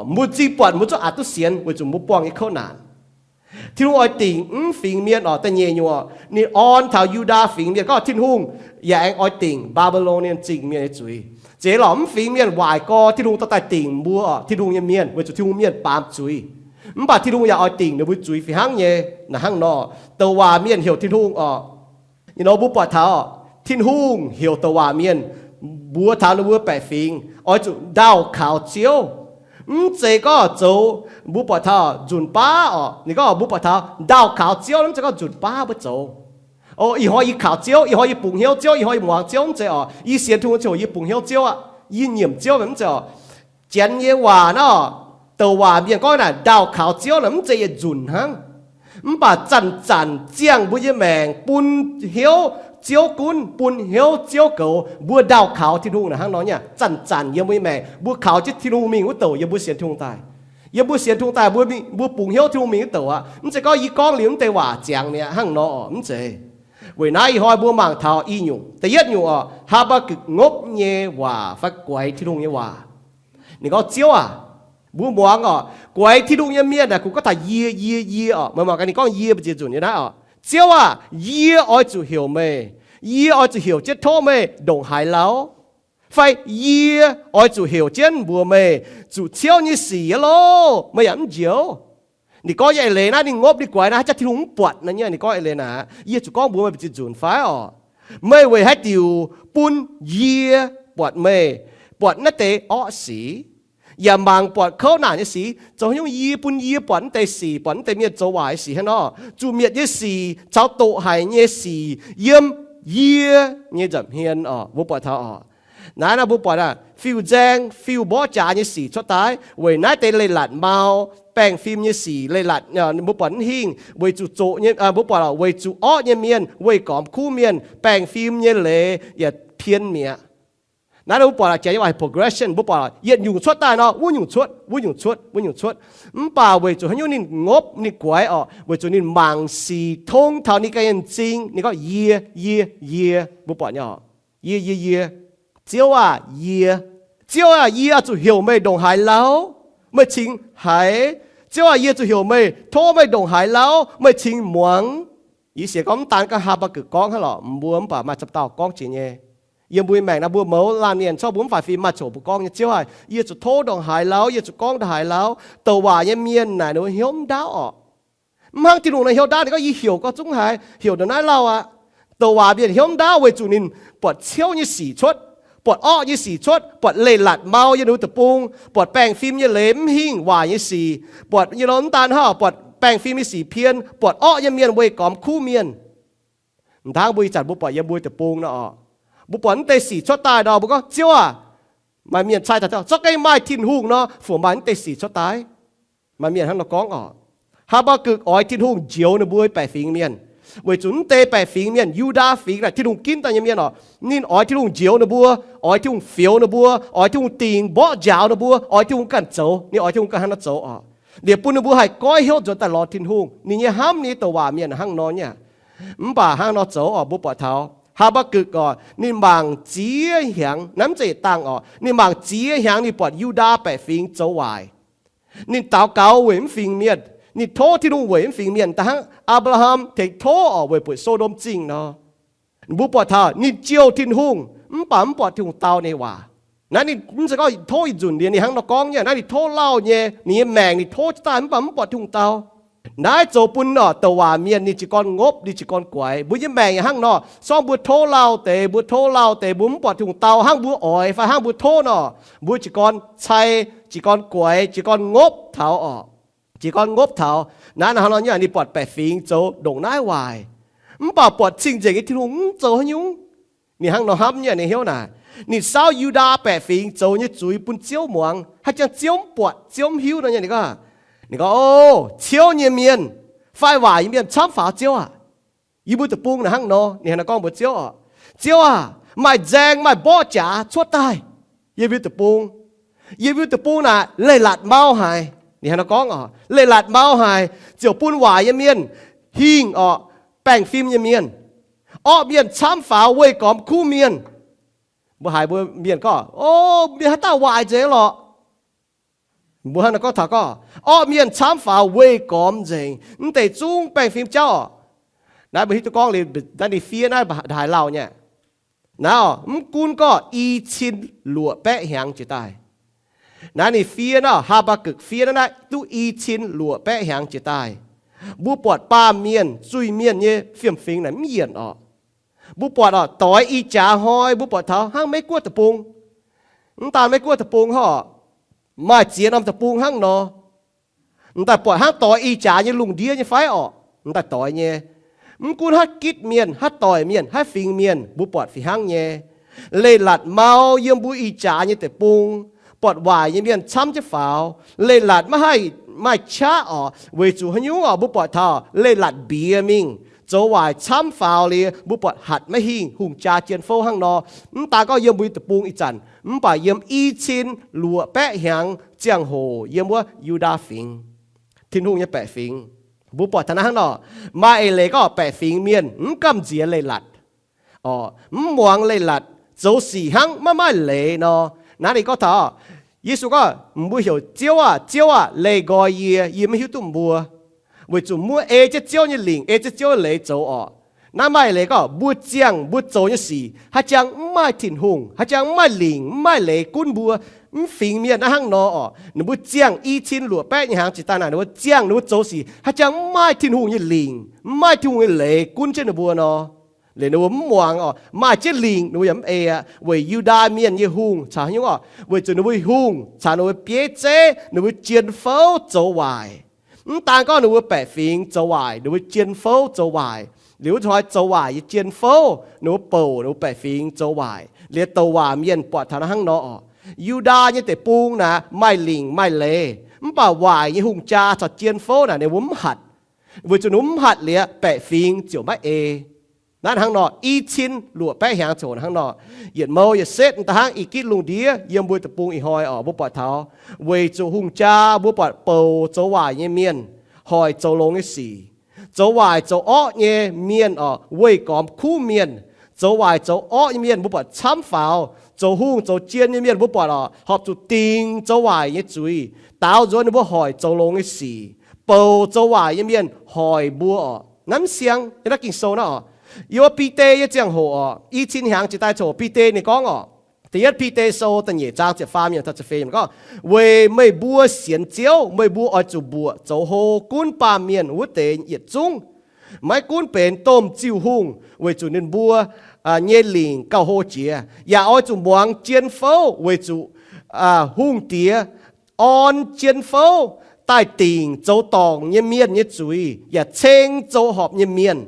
Mbuo zingh buatc mbuo zungv aqc duqv sienx weic zuqc mbuo buangh nyei kouv naanc. Tin-Hungh oix dingc mv fingx mienh oc, da'nyeic nyungc, ninh orn taux Yu^ndaa Fingx Mienh gorngv Tin-Hungh yaac aengx oix dingc Mbaa^mbi^lon nyei zingh mienh nyei zuiz. Zeiz lorqc, mv fingx mienh waaic gorx, Tin-Hungh dorh daaih dingc mbuo oc, Tin-Hungh nyei mienh, weic zuqc Tin-Hungh mienh baamz zuiz. Mv baac Tin-Hungh yaac oix dingc ninh mbuo zuiz fih hnangv nyei. Naaic hnangv nor, douc waac mienh heuc Tin-Hungh oc. Ih nor mbuo buatc taux Tin-Hungh heuc douc waac mienh mbuox taux ninh mbuo baeqc fingx oix zuqc ndaauh kaux Ziouv. Mv zeiz gorngv zoux, mbuo buatc taux nzunc baav oc, ninh gorngv mbuo buatc taux ndaauh kaux Ziouv, mv zeiz gorngv nzunc baav mbuo zoux. O, ih hnoi yie kaux Ziouv, ih hnoi yie bungx hnyouv Ziouv, ih hnoi yie muangx Ziouv, mv zeiz oc. Yie sienx Tin-Hungh ziouc yie bungx hnyouv Ziouv aqv, yie nyiemc Ziouv, mv zeiz oc. Janx nyei waac naaiv, douc waac mienh gorngv naaic ndaauh kaux Ziouv naaic mv zeiz yietc nzunc hnangv. Mv baac zanc-zanc ziangh mbuo nyei maengc bun hnyouv Ziouv gunv, bun hnyouv Ziouv goux, mbuo ndaauh kaux Tin-Hungh naaic hnangv nor nyei. Zanc-zanc yiem mbuo nyei maengc mbuo kaux jienv Tin-Hungh mingh wuov douc yiem mbuo sienx Tin-Hungh daaih. Yiem mbuo sienx Tin-Hungh daaih, mbuo bungx hnyouv Tin-Hungh mingh wuov douc aqv. Mv zeiz gorngv yie gorngv liuz mv deix waac ziangx mi'aqv hnangv nor oc, mv zeiz. Weic naaiv ih hnoi mbuo mangc taux i nyungc. Da'yietv nyungc oc, Haa^mbaa^gukc ngopv nyei waac fai guaix Tin-Hungh nyei waac. Ninh gorngv, Ziouv aac, mbuo muangx oc, guaix Tin-Hungh nyei mienh naaic kungx gorngv taux yie, yie, yie oc. Meih mangc gaax ninh gorngv yie mbu'ziex nzunc nyei naaiv oc. Ziouv aac, yie oix zuqc heuc meih. Yie oix zuqc heuc jienv tov meih ndongc haaix lauh? Fai yie oix zuqc heuc jienv mbuox meih zuqc ciouv nyei sic aqv loh, meih yaac mv njoux. Ninh gorngv nyei eix leiz naaiv, ninh ngopv ninh guaix naaiv, haaix jaax Tin-Hungh mv buatc nor nyei. Ninh gorngv eix leiz naaic, yie zuqc gorngv mbuox meih mbu'ziex nzunc fai orqc? Meih weic haaix diuc bun yie buatc meih buatc naaiv deix orqv sic, yaac mangc buatc kouv naanc nyei sic? Zoux haaix nyungc yie bun yie buatc naaiv deix sic, buatc naaiv deix mienh zoux waaic nyei sic hnangv nor? Zuqc mietc nyei sic caux doqc haic nyei sic yiem yie nyei nza'hmien orqc. Mbuo buatc taux orqc? Naaiv nor mbuo buatc aqv, fiuv-nzaeng fiuv-mborqv jaax nyei sic cuotv daaih weic naaiv deix leiz-latc mau, baengh fim nyei sic, leiz-latc, mbuo buatc mv hingh, weic zuqc zoqc nyei, mbuo buatc weic zuqc orqv nyei mienh, weih gormx kuv mienh, baengh fim nyei leiz yaac pien mi'aqv. Naaiv nor mbuo buatc jaax nyei waac progression, mbuo buatc yietc nyungc cuotv daaih nor wuov nyungc cuotv, wuov nyungc cuotv, wuov nyungc cuotv. Mv baac weic zuqc haaix nyungc ninh ngopv ninh guaix orqc? Weic zuqc ninh mangc sic tong taux ninh ganh nyei m'zing. Ninh gorngv, yie, yie, yie. Mbuo buatc nyei orqc? Yie, yie, yie. Ziouv aah, yie. Ziouv aah, yie oix zuqc heuc meih ndongc haaix lauh, meih cingx haiz. Ziouv aah, yie zuqc heuc meih, tov meih ndongc haaix lauh, meih cingx muangx. Yie sienx gorngv mv daan ganh Haa^mbaa^gukc gorngv hnangv lorqc, mbuo mv baac maaih za'gengh dauh gorngv jiex nyei. Yiem mbuo maengc naaiv mbuo mouz laanh mienh, corc mbuo mv faix fim maaih coc mbuo gorngv nyei, Ziouv aah, yie zuqc tov ndongc haaix lauh, yie zuqc gorngv ndongc haaix lauh. Douc waac nyei mienh naaic ninh hnyouv mv ndaauv orqc. Mv hnangv Tin-Hungh naaic hnyouv ndaauv, ninh gorngv, yie heuc gorngv zungv haiz, heuc ndongc naaiv lauh aqv. Douc waac mienh hnyouv mv ndaauv weic zuqc ninh buatc ciouv nyei sic cuotv, buatc orqv nyei sic cuotv, buatc leiz-latc mau yiem ninh mbuo deic-bung, buatc baengh fim nyei leiz mv hingh, waaic nyei sic, buatc nyei lo mv daan hnangv, buatc baengh fim nyei sic pien, buatc orqv nyei mienh weih gormx kuv mienh. M'dangv mbuo ih zanc mbuo buatc yiem mbuo deic-bung nor orqc, mbuo buatc mv deix sic cuotv daaih nor, mbuo gorngv, Ziouv aah, maaih mienh cai taux, zorqv gengh maaih Tin-Hungh nor, fungc maaih mv deix sic cuotv daaih? Maaih mienh hnangv nor gorngv orqc. Haa^mbaa^gukc oix Tin-Hungh njoux ninh mbuo baeqc fingx mienh, weic zuqc mv deix baeqc fingx mienh, Yu^ndaa Fingx naaic, Tin-Hungh ginv daaih nyei mienh orqc, ninh oix Tin-Hungh njoux ninh mbuo, oix Tin-Hungh fioux ninh mbuo, oix Tin-Hungh dingc mborqv njaaux ninh mbuo, oix Tin-Hungh ganh zoux. Ninh oix Tin-Hungh ganh hnangv nor zoux orqc. Liuz bun ninh mbuo haih goiv hnyouv nzuonx daaih lorz Tin-Hungh. Ninh nyei hnamv nyei douc waac mienh hnangv nor nyei. Mv baac hnangv nor zoux orqc, mbuo buatc taux Haa^mbaa^gukc orqc, ninh mangc ziex hnyangx, naaiv mv zeiz yietc dangh orqc, ninh mangc ziex hnyangx ninh buatc Yu^ndaa baeqc fingx zoux waaic. Ninh daux gaux weic mv fingx mienh, ninh tov Tin-Hungh weic mv fingx mienh, da'hnangv Apc^laa^ham tengx tov orqc weic buatc So^ndom Zingh nor. Mbuo buatc taux ninh jouh Tin-Hungh mv baac mv buatc Tin-Hungh dau ninh nyei waac. Naaiv ninh mv zeiz gorngv tov ih nzunc liuz ninh hnangv nor gorngv nyei. Naaiv ninh tov lauh nyei, ninh nyei maengc ninh tov jienv daaih mv baac mv buatc Tin-Hungh dau. Naaiv zoux bun orqc douc waac mienh ninh jiez gorn ngopv, ninh jiez gorn guaix. Mbuo nyei maengc yaac hnangv nor, sorng mbuo tov lauh deix, mbuo tov lauh deix, mbuo mv buatc Tin-Hungh dau hnangv mbuo oix fai hnangv mbuo tov nor, mbuo jiez gorn cai, jiez gorn guaix, jiez gorn ngopv taux orqc. Jiez gorn ngopv taux. Naaiv hnangv nor nyei, ninh buatc baeqc fingx zoux ndongc naaiv waaic, mv baac buatc cing-nzengc nyei Tin-Hungh mv zoux haaix nyungc. Ninh hnangv nor hnamv nyei, ninh hnyouv naaic. Ninh saauv Yu^ndaa baeqc fingx zoux nyei zuiz bun Ziouv muangx, haaix jangx Ziouv mv buatc, Ziouv mv hiuv nor nyei. Ninh gorngv, ninh gorngv, O, ciouv nyei mienh fai waaic nyei mienh camv faaux Ziouv aah! Yie mbuo deic-bung naaic hnangv nor, ninh hnangv nor gorngv mbuox Ziouv orqc. Ziouv aah, maaih nzaeng maaih mborqv jaax cuotv daaih yiem mbuo deic-bung. Yiem mbuo deic-bung naaic leiz-latc mau haic. Ninh hnangv nor gorngv orqc, leiz-latc mau haic, ziouc bun waaic nyei mienh hingh orqc, baengh fim nyei mienh, orqv mienh camv faaux, weih gormx kuv mienh. Mbuo haiz mbuo mienh gorngv, O, mienh haaix dauh waaic nzengc lorqc. Mbuo hnangv nor gorngv taux gorngv, orqv mienh camv faaux, weih gormx nzengc, mv deix zungv baengh fim jauv orqc. Naaiv mbuo hiuv duqv gorngv liuz naaiv ninh fiev naaiv haaix lauh nyei. Naaiv orqc, mv gunv gorngv i cin luoqc baeqv hnyangx jiex daaih. Naaiv ninh fiev naaiv, Haa^mbaa^gukc fiev naaiv, naaiv duqv i cin luoqc baeqv hnyangx jiex daaih. Mbuo buatc baamh mienh, zuiz-mienh nyei fiem-fingx naaic mv yienc orqc. Mbuo buatc orqc, doix i jaax hnoi mbuo buatc taux hnangv Meiv-Guoqv deic-bung. Mv daan Meiv-Guoqv deic-bung hnangv orqc, maaih ziex norm deic-bung hnangv nor. M'daaih buatc hnangv doix i jaax nyei lungh ndiev nyei fai orqc? M'daaih doix nyei. Mv gunv haaix gitv mienh, haaix doic mienh, haaix fingx mienh, mbuo buatc fih hnangv nyei. Leiz-latc mau yiem mbuo i jaax nyei deic-bung, buatc waaic nyei mienh camv jienv faaux. Leiz-latc maiv haih maaih qaqv orqc. Weic zuqc haaix nyungc orqc? Mbuo buatc taux leiz-latc mbiex mingh, zoux waaic camv faaux liuz, mbuo buatc hatc maiv hingh, hungh jaa jien fouv hnangv nor. Mv daan gorngv yiem mbuo nyei deic-bung ih zanc, mv baac yiem i cin luoqc baeqv hnyangx ziangh hoc yiem wuov Yu^ndaa Fingx, Tin-Hungh nyei baeqc fingx, mbuo buatc taux naaiv hnangv nor. Maaih eix leiz gorngv baeqc fingx mienh mv gamh nziex leiz-latc, orqc, mv muangx leiz-latc, zoux sic hnangv maiv maaih leiz nor. Naaiv ninh gorngv taux, Yesu gorngv, mbuo heuc, Ziouv aah, Ziouv aah, leih nqoi yie, yie maiv hiuv duqv mbuo. Weic zuqc mbuo ei jienv Ziouv nyei lingc, ei jienv Ziouv nyei leiz zoux orqc. Naaiv maaih leiz gorngv mbuo ziangh mbuo zoux nyei sic haaix jangx mv maaih Tin-Hungh, haaix jangx mv maaih lingc, mv maaih leiz gunv mbuo, mv fingx mienh naaiv hnangv nor orqc. Ninh mbuo ziangh i cin luoqc baeqv nyei hnyangx jiex daaih naaic, ninh mbuo ziangh ninh mbuo zoux sic haaix jangx mv maaih Tin-Hungh nyei lingc, mv maaih Tin-Hungh nyei leiz gunv jienv ninh mbuo nor, liuz ninh mbuo mv muangx orqc. Maaih jienv lingc ninh mbuo yaac mv ei aqv, weic Yu^ndaa Mienh nyei hungh caux haaix nyungc orqc, weic zuqc ninh mbuo hungh caux ninh mbuo bieiv zeiv, ninh mbuo jien fouv zoux waaic. Mv daan gorngv ninh mbuo baeqc fingx zoux waaic, ninh mbuo jien fouv zoux waaic, liuz wuov hnoi zoux waaic nyei jien fouv ninh mbuo bouc ninh mbuo baeqc fingx zoux waaic, liuz douc waac mienh buatc taux naaiv hnangv nor orqc. Yu^ndaa nyei deic-bung naaic maaih lingc maaih leiz, mv baac waaic nyei hungh jaa caux jien fouv naaic ninh mbuo mv hatc, weic zuqc ninh mbuo mv hatc liuz baeqc fingx ziouc maiv ei. Naaiv hnangv nor, i cin luoqc baeqv hnyangx ziouc hnangv nor, yietc mouh yietc setv daaih hnangv i gitv lungh ndiev yiem mbuo deic-bung ih hnoi orqc, mbuo buatc taux weic zuqc hungh jaa mbuo buatc bouc zoux waaic nyei mienh, hoic zoux longx nyei sic, zoux waaic zoux orqv nyei mienh orqc, weih gormx kuv mienh, zoux waaic zoux orqv nyei mienh mbuo buatc camv faaux, zoux hungh zoux jien nyei mienh mbuo buatc orqc, horpc zuqc dingc zoux waaic nyei zuiz, daaux nzuonx ninh mbuo hoic zoux longx nyei sic, bouc zoux waaic nyei mienh hoic mbuo orqc. Naaiv mv siang, yiem naaiv Ging-Sou naaiv orqc, yiem Bide nyei ziangh hoc orqc, i cin hnyangx jiex daaih coc Bide ninh gorngv orqc, da'yietv Bide Sou da'nyeic zaang ziepc faam yiemc taux ziepc feix yiemc gorngv, weic meih mbuo sienx Ziouv, meih mbuo oix zuqc mbuoqc zoux hlo gunv baamh mienh wuov deix yietc zungv, maiv gunv benx domh ziuh hungh, weic zuqc ninh mbuo nyei lingc gauh hlo jiex, yaac oix zuqc muangx jien fouv, weic zuqc hungh diex orn jien fouv daaih dingc zoux dorngc nyei mienh nyei zuiz, yaac ceng zoux horpc nyei mienh.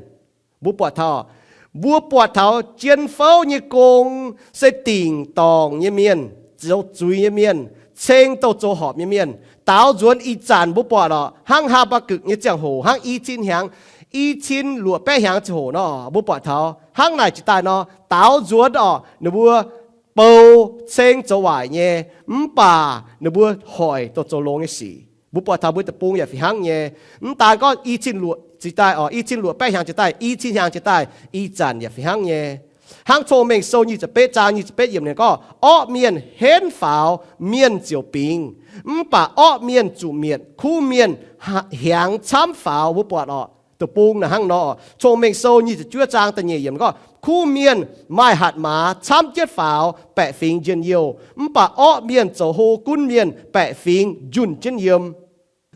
Mbuo buatc taux, mbuo buatc taux jien fouv nyei gong se dingc dorngc nyei mienh, zoux zuiz nyei mienh, ceng douh zoux horpc nyei mienh. Daaux nzuonx ih zanc mbuo buatc orqc, hnangv Haa^mbaa^gukc nyei ziangh hoc, hnangv i cin hnyangx, i cin luoqc baeqv hnyangx ziangh hoc nor, mbuo buatc taux hnangv naaic jiex daaih nor, daaux nzuonx orqc, ninh mbuo bou ceng zoux waaic nyei, mv baac ninh mbuo hoic douh zoux longx nyei sic. Mbuo buatc taux mbuo deic-bung yaac fih hnangv nyei. Mv daan gorngv i cin luoqc jiex daaih orqc, i cin luoqc baeqv hnyangx jiex daaih, i cin hnyangx jiex daaih, ih zanc yaac fih hnangv nyei. Hnangv Cong-Mengh Sou nyic ziepc betv zaang nyic ziepc betv yiemc ninh gorngv, orqv mienh henv faaux, mienh ziouc bingx, mv baac orqv mienh zuqc mietc, kuv mienh hiaangx camv faaux. Mbuo buatc orqc, deic-bung naaic hnangv nor. Cong-Mengh Sou nyic ziepc juov zaang da'nyeic yiemc gorngv, kuv mienh maaih hatc maaz camv jienv faaux, baeqc fingx njien-youh, mv baac orqv mienh zoux hlo gunv mienh, baeqc fingx njunh jienv yiem.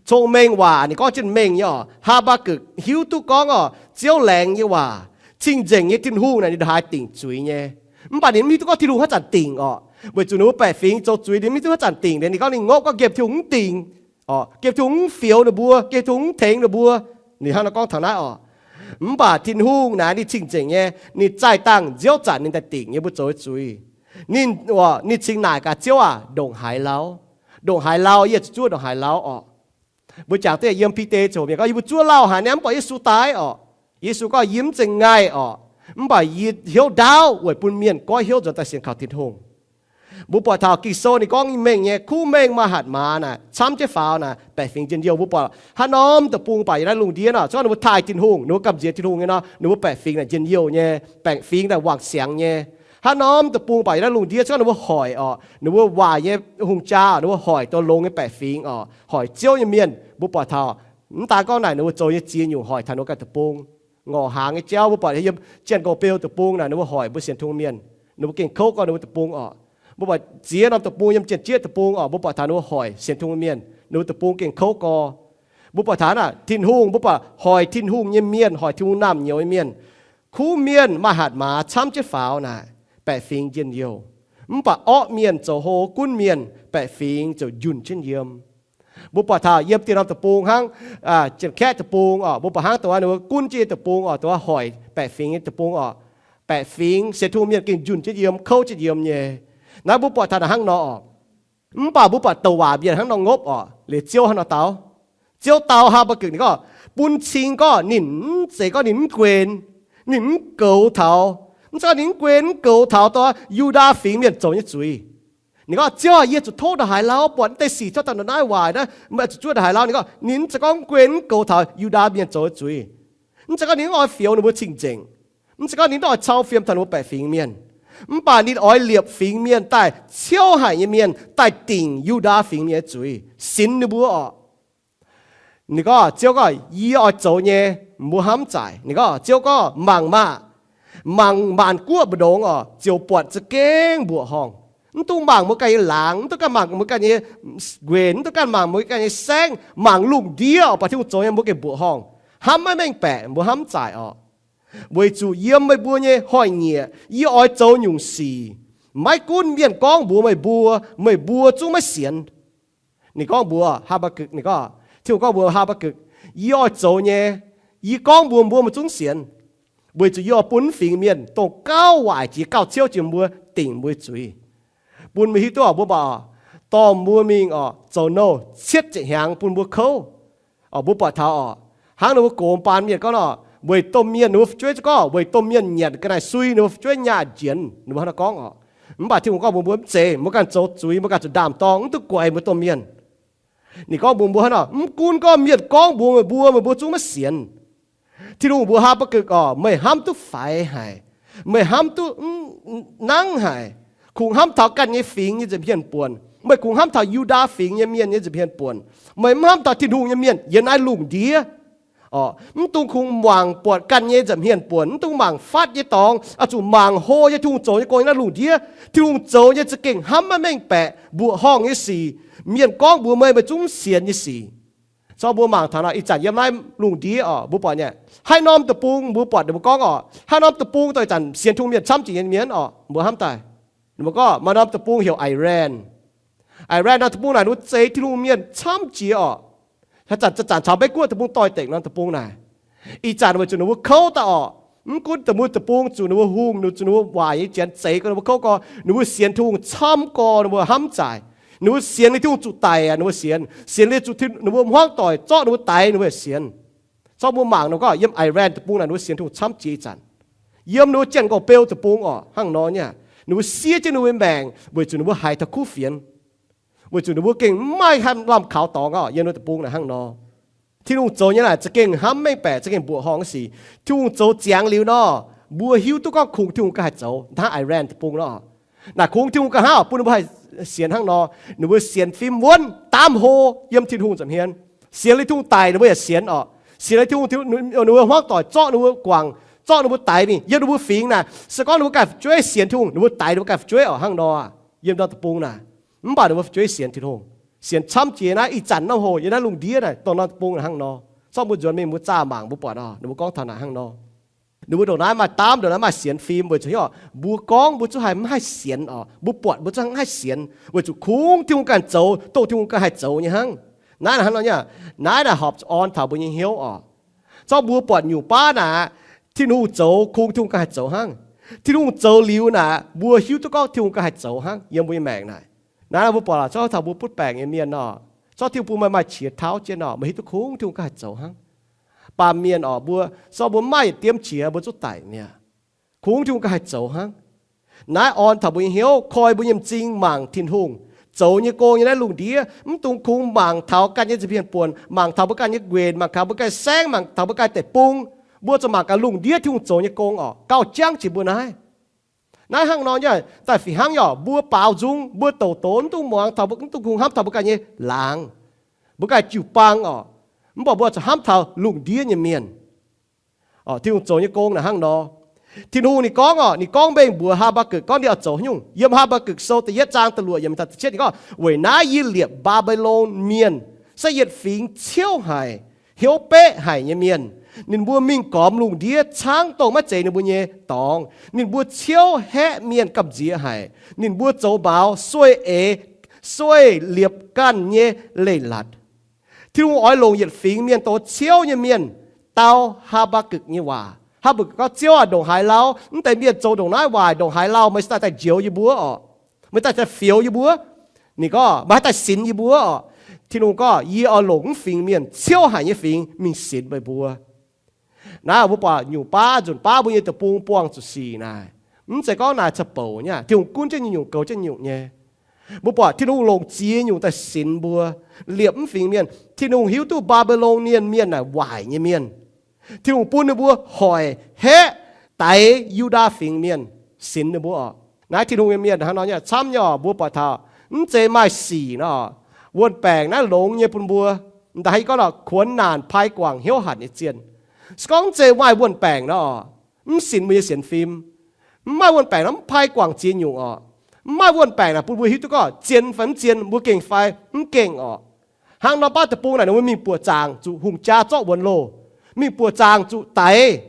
Cong-Mengh waac ninh gorngv jienv mengh nyei orqc. Haa^mbaa^gukc hiuv duqv gorngv orqc, Ziouv laengz nyei waac, cing-nzengc nyei Tin-Hungh naaic ninh ndongc haaix dingc zuiz nyei. Mv baac ninh mv hiuv duqv gorngv Tin-Hungh haaix zanc dingc orqc, weic zuqc ninh mbuo baeqc fingx zoux zuiz, ninh mv hiuv duqv haaix zanc dingc. Ninh gorngv ninh ngopv gorngv nqemh Tin-Hungh mv dingc orqc, nqemh Tin-Hungh mv fioux ninh mbuo, nqemh Tin-Hungh mv tengx ninh mbuo. Ninh hnangv nor gorngv taux naaiv orqc. Mv baac Tin-Hungh naaic ninh cing-nzengc nyei, ninh zaih dangh nziouv zanc ninh daaih dingc nyei mbuo zoux nyei zuiz. Ninh, ninh cingx naaic gaax, Ziouv aac, ndongc haaix lauh? Ndongc haaix lauh yie zuqc zuov ndongc haaix lauh orqc? Mbuo jangx duqv yiem Bide ziouc mienh gorngv, yie mbuo zuov lauh haaix nyungc mv buatc Yesu daaih orqc. Yesu gorngv, yie mv zeiz ngaih orqc, mv baac yie hnyouv ndaauv weic bun mienh goiv hnyouv nzuonx daaih sienx kaux Tin-Hungh. Mbuo buatc taux Ging-Sou ninh gorngv mengh nyei, kuv mengh maaih hatc maaz naaic camv jienv faaux naaic baeqc fingx njien-youh. Mbuo buatc haaix norm deic-bung baac yiem naaiv lungh ndiev nor, se gorngv ninh mbuo taaih Tin-Hungh, ninh mbuo gamh nziex Tin-Hungh nyei nor, ninh mbuo baeqc fingx naaic njien-youh nyei, baeqc fingx naaic wangc siangx nyei. Haaix norm deic-bung baac yiem naaiv lungh ndiev, se gorngv ninh mbuo hoic orqc, ninh mbuo waaic nyei hungh jaa, ninh mbuo hoic douz longx nyei baeqc fingx orqc, hoic Ziouv nyei mienh. Mbuo buatc taux mv daan gorngv naaic ninh mbuo zoux nyei ziex nyungc hoic taux ninh mbuo ganh deic-bung. Ngorc hnaangx nyei jauv mbuo buatc yiem Janx-Gox Beu deic-bung naaic ninh mbuo hoic mbuo sienx Tin-Hungh mienh, ninh mbuo gengh kouv gorngv ninh mbuo deic-bung orqc. Mbuo buatc ziex norm deic-bung yiem Janx-Jieqv deic-bung orqc, mbuo buatc taux ninh mbuo hoic sienx Tin-Hungh mienh, ninh mbuo deic-bung gengh kouv gorx. Mbuo buatc taux naaic Tin-Hungh, mbuo buatc hoic Tin-Hungh nyei mienh, hoic Tin-Hungh naamh nyouz nyei mienh, kuv mienh maaih hatc maaz camv jienv faaux naaic baeqc fingx njien-youh, mv baac orqv mienh zoux hlo gunv mienh, baeqc fingx ziouc njunh jienv yiem. Mbuo buatc taux yiem dieh norm deic-bung hnangv, Janx-Kaeqv deic-bung orqc, mbuo buatc hnangv dongh wuov ninh mbuo gunv jienv nyei deic-bung orqc, dongh wuov hoic baeqc fingx nyei deic-bung orqc, baeqc fingx sienx Tin-Hungh mienh gengh njunh jienv yiem, kouv jienv yiem nyei. Naaiv mbuo buatc taux naaic hnangv nor orqc. Mv baac mbuo buatc douc waac mienh hnangv nor ngopv orqc, liuz Ziouv hnangv nor dau. Ziouv dau Haa^mbaa^gukc ninh gorngv, bun cing gorngv ninh mv zeiz gorngv ninh mv guenx, ninh mv goux taux, mv zeiz gorngv ninh mv guenx mv goux taux dongh Yu^ndaa fingx mienh zoux nyei zuiz. Ninh gorngv, Ziouv aac, yie zuqc tov ndongc haaix lauh buatc naaiv deix sic cuotv daaih ndongc naaiv waaic naaiv, meih zuqc zuov ndongc haaix lauh? Ninh gorngv, ninh mv zeiz gorngv mv guenx mv goux taux Yu^ndaa mienh zoux nyei zuiz. Mv zeiz gorngv ninh mv oix fioux ninh mbuo cing-nzengc. Mv zeiz gorngv ninh mv oix cau fiem taux ninh mbuo baeqc fingx mienh. Mv baac ninh oix liepc fingx mienh daaih ciouv haic nyei mienh daaih dingc Yu^ndaa fingx mienh nyei zuiz, sinx ninh mbuo orqc. Ninh gorngv, Ziouv gorngv, yie oix zoux nyei, Mbuo hnamv zaaic. Ninh gorngv, Ziouv gorngv, Mangc maah! Mangc maanc guoqv mbu'ndongx oc, ziouc buatc za'gengh mbuoqc horngh. Mv dungx mangc mbuo ganh nyei laangz, mv dungx ganh mangc mbuo ganh nyei nquenc, mv dungx ganh mangc mbuo ganh nyei saengv, mangc lungh ndiev oc, buatc Tin-Hungh zoux nyei mbuo gengh mbuoqc horngh, hnamv maiv mengh baeqc, mbuo hnamv zaaic oc. Weic zuqc yiem meih mbuo nyei hnoi-nyieqc yie oix zoux nyungc sic, maiv gunv mienh gorngv mbuox meih mbuo, meih mbuo zungv maiv sienx. Ninh gorngv mbuox Haa^mbaa^gukc, ninh gorngv, Tin-Hungh gorngv mbuox Haa^mbaa^gukc, Yie oix zoux nyei, yie gorngv mbuox mbuo, meih zungv sienx, weic zuqc yie oix bun mv fingx mienh dongh gauh waaic jiex gauh ciouv jiex mbuo dingc mbuo zuiz. Bun meih hiuv duqv oc, mbuo baac dorh mbuo mingh oc, zoux nouh cietv ziepc hnyangx bun mbuo kouv. Oc, mbuo buatc taux oc, hnangv ninh mbuo gox baan mienh gorngv nor, weic domh mienh ninh mbuo fu'jueiv za'gengh, weic domh mienh nyanc ga'naaiv sui ninh mbuo fu'jueiv nyaac njienx, ninh mbuo hnangv naaiv gorngv oc. Mv baac Tin-Hungh gorngv mbuox mbuo, Mv zeiz, mbuo ganh zoux zuiz, mbuo ganh zuqc ndaam-dorng, mv dungx guaix mbuo domh mienh. Ninh gorngv mbuox mbuo hnangv nor, Mv gunv gorngv mienh gorngv mbuox meih mbuo, meih mbuo zungv maiv sienx. Tin-Hungh mbuox Haa^mbaa^gukc oc, Meih hnamv duqv faix haic. Meih hnamv duqv nangv haic. Kungx hnamv taux ganh nyei fingx nyei nza'hmien buonc. Meih kungx hnamv taux Yu^ndaa fingx nyei mienh nyei nza'hmien buonc. Meih mv hnamv taux Tin-Hungh nyei mienh yiem naaiv lungh ndiev. Oc, mv dungx kungx mangc buatc ganh nyei nza'hmien buonc, mv dungx mangc fatv nyei dorngx, oix zuqc mangc hlo nyei Tin-Hungh zoux nyei gong yiem naaiv lungh ndiev. Tin-Hungh zoux nyei za'gengh hnamv maiv mengh baeqc, mbuoqc horngh nyei sic, mienh gorngv mbuox meih, meih zungv mv sienx nyei sic. Corc mbuo mangc taux nor, ih zanc yiem naaiv lungh ndiev oc, mbuo buatc nyei, haaix norm deic-bung mbuo buatc ninh mbuo gorngv oc, haaix norm deic-bung dongh ih zanc sienx Tin-Hungh mienh camv jiex nyei mienh oc, mbuo hnamv daaih. Ninh mbuo gorngv maaih norm deic-bung heuc Iran. Iran norm deic-bung naaic, ninh mbuo zeix Tin-Hungh mienh camv jiex oc. Haaix zanc, zanc-zanc caux Meiv-Guoqv deic-bung doix-dekc norm deic-bung naaic. Ih zanc weic zuqc ninh mbuo kouv daaih oc. Mv gunv deic-bung, deic-bung zuqc ninh mbuo hungh, zuqc ninh mbuo waaic nyei janx zeix gorx, ninh mbuo kouv gorx, ninh mbuo sienx Tin-Hungh camv gorx, ninh mbuo hnamv zaaic. Ninh mbuo sienx liuz Tin-Hungh zuqc daic aqv, ninh mbuo sienx. Sienx liuz zuqc ninh mbuo hmuangv doic zorqv ninh mbuo daix, ninh mbuo yaac sienx. Corc mbuo mangc nor gorngv yiem Iran deic-bung naaic ninh mbuo sienx Tin-Hungh camv jiex ih zanc. Yiem ninh mbuo Janx-Gorx-Beu deic-bung oc, hnangv nor nyei, ninh mbuo siev jienv ninh mbuo nyei maengc weic zuqc ninh mbuo haiz taux kuv fienx, weic zuqc ninh mbuo gengh mv maaih haaix lamh kaux dorngx oc. Yiem ninh mbuo deic-bung naaic hnangv nor. Tin-Hungh zoux nyei naaic za'gengh hnamv mengh baeqc, za'gengh mbuoqc horngh nyei sic. Tin-Hungh zoux ziangx liuz nor, mbuo hiuv duqv gorngv kungx Tin-Hungh ganh haih zoux. Hnangv Iran deic-bung nor, naaic kungx Tin-Hungh ganh hnangv oc, bun ninh mbuo haih sienx hnangv nor. Ninh mbuo sienx fim wuonv, daamv hlo yiem Tin-Hungh nza'hmien. Sienx liuz Tin-Hungh daic ninh mbuo yaac sienx oc. Sienx liuz Tin-Hungh, ninh mbuo hmuangv doic zorqv ninh mbuo guangc, zorqv ninh mbuo daix mingh yiem ninh mbuo fingx naaic. Se gorngv ninh mbuo ganh fu'jueiv sienx Tin-Hungh, ninh mbuo daix ninh mbuo ganh fu'jueiv oc, hnangv nor. Yiem norm deic-bung naaic, mv baac ninh mbuo fu'jueiv sienx Tin-Hungh, sienx camv jiex naaiv ih zanc norm hoc yiem naaiv lungh ndiev naaic, dongh norm deic-bung naaic hnangv nor. Corc mbuo nzuonx mingh mbuo zaah mangc mbuo buatc oc, ninh mbuo gorngv taux naaic hnangv nor. Ninh mbuo ndongc naaiv maaih daamv, ndongc naaiv maaih sienx fim, weic zuqc hnyouv mbuo gorngv mbuo zungv haih mv haih sienx oc, mbuo buatc mbuo zungv mv haih sienx, weic zuqc kungx Tin-Hungh ganh zoux, dongh Tin-Hungh ganh haih zoux nyei hnangv. Naaiv naaic hnangv nor nyei, naaiv naaic horpc orn taux mbuo nyei hnyouv oc. Zorqv mbuo buatc nyungc baav naaic, Tin-Hungh zoux kungx Tin-Hungh ganh haih zoux hnangv. Tin-Hungh zoux liuz naaic, mbuo hiuv duqv gorngv Tin-Hungh ganh haih zoux hnangv yiem mbuo nyei maengc naaic. Naaiv naaic mbuo buatc laac, zorqv taux mbuo butv baengc nyei mienh nor, zorqv Tin-Hungh bun meih maaih qiex tauv jienv nor, meih hiuv duqv kungx Tin-Hungh ganh haih zoux hnangv. Baamh mienh oc, mbuo zorqv mbuo mv maaih yietc diemv qiex mbuo zungv daic mi'aqv. Kungx Tin-Hungh ganh haih zoux hnangv. Naaiv orn taux mbuo nyei hnyouv, koi mbuo nyei m'zing mangc Tin-Hungh zoux nyei gong nyei naaiv lungh ndiev. Mv dungx kungx mangc taux ganh nyei nza'hmien buonc, mangc taux mbuo ganh nyei nquenc, mangc taux mbuo ganh saengv, mangc taux mbuo ganh deic-bung. Mbuo zuqc mangc gaax lungh ndiev Tin-Hungh zoux nyei gong oc, gauh jangv jiex mbuo naaiv. Naaiv hnangv nor nyei, daaih fih hnangv nyei oc, mbuo baaux nzung, mbuo douc doz, mv dungx muangx taux, mv dungx kungx hnamv taux mbuo ganh nyei laangz, mbuo ganh jiu-baang oc. Mv baac mbuo zuqc hnamv taux lungh ndiev nyei mienh. Tin-Hungh zoux nyei gong naaic hnangv nor. Tin-Hungh ninh gorngv oc, ninh gorngv mengh mbuox Haa^mbaa^gukc gorngv ninh oix zoux haaix nyungc. Yiem Haa^mbaa^gukc sou da'yietv zaang da'luoqc yiemc taux da'cietv ninh gorngv, Weic naaiv yie liepc Mbaa^mbi^lon Mienh, se yietc fingx ciouv haic, hnyouv beqv haic nyei mienh. Ninh mbuo mingh gormx lungh ndiev caangv dongh maiv zeiz ninh mbuo nyei dorngx. Ninh mbuo ciouv haeqv mienh gamh nziex haic. Ninh mbuo zoux maux sueih eix, sueih liepc ganh nyei leiz-latc. Tin-Hungh oix longc yietc fingx mienh, dongh ciouv nyei mienh, dau Haa^mbaa^gukc nyei waac. Haa^mbaa^gukc gorngv, Ziouv aac, ndongc haaix lauh mv deix mienh zoux ndongc naaiv waaic, ndongc haaix lauh meih daaih daaih njoux yie mbuo oc? Meih daaih daaih fioux yie mbuo? Ninh gorngv, Meih haaix daaih sinx yie mbuo oc? Tin-Hungh gorngv, Yie oix longc mv fingx mienh, ciouv haic nyei fingx, mingh sinx meih mbuo. Naaiv mbuo buatc nyungc baav, nzunc baav mbuo nyei deic-bung buangh zuqc sic naaic, mv zeiz gorngv naaic ca'bouc nyei, Tin-Hungh gunv jienv nyungc, goux jienv nyungc nyei. Mbuo buatc Tin-Hungh longc ziex nyungc daaih sinx mbuo, liepc mv fingx mienh. Tin-Hungh hiuv duqv Mbaa^mbi^lon Mienh, mienh naaic waaic nyei mienh. Tin-Hungh bun ninh mbuo hoic, haeqv, daix Yu^ndaa fingx mienh, sinx ninh mbuo oc. Naaiv Tin-Hungh nyei mienh hnangv nor nyei camv nyei oc. Mbuo buatc taux mv zeiz maaih sic nor, wuon-baengc naaiv longx nyei bun mbuo. M'daaih haaix gorngv lorqc, kuonx naanc pai guangc hnyouv hatc nyei zienh. Se gorngv mv zeiz maaih wuon-baengc nor, mv sinx mbuo nyei sienx fim. Mv maaih wuon-baengc nor, mv pai guangc ziex nyungc orqc. Mv maaih wuon-baengc naaic bun mbuo hiuv duqv gorngv zien fai mv zien, mbuo gengh fai mv gengh orqc. Hnangv nor baav deic-bung naaic ninh mbuo mingh buoqc zaangc zuqc hungh jaa zorqv wuonx loh, mingh buoqc zaangc zuqc daix.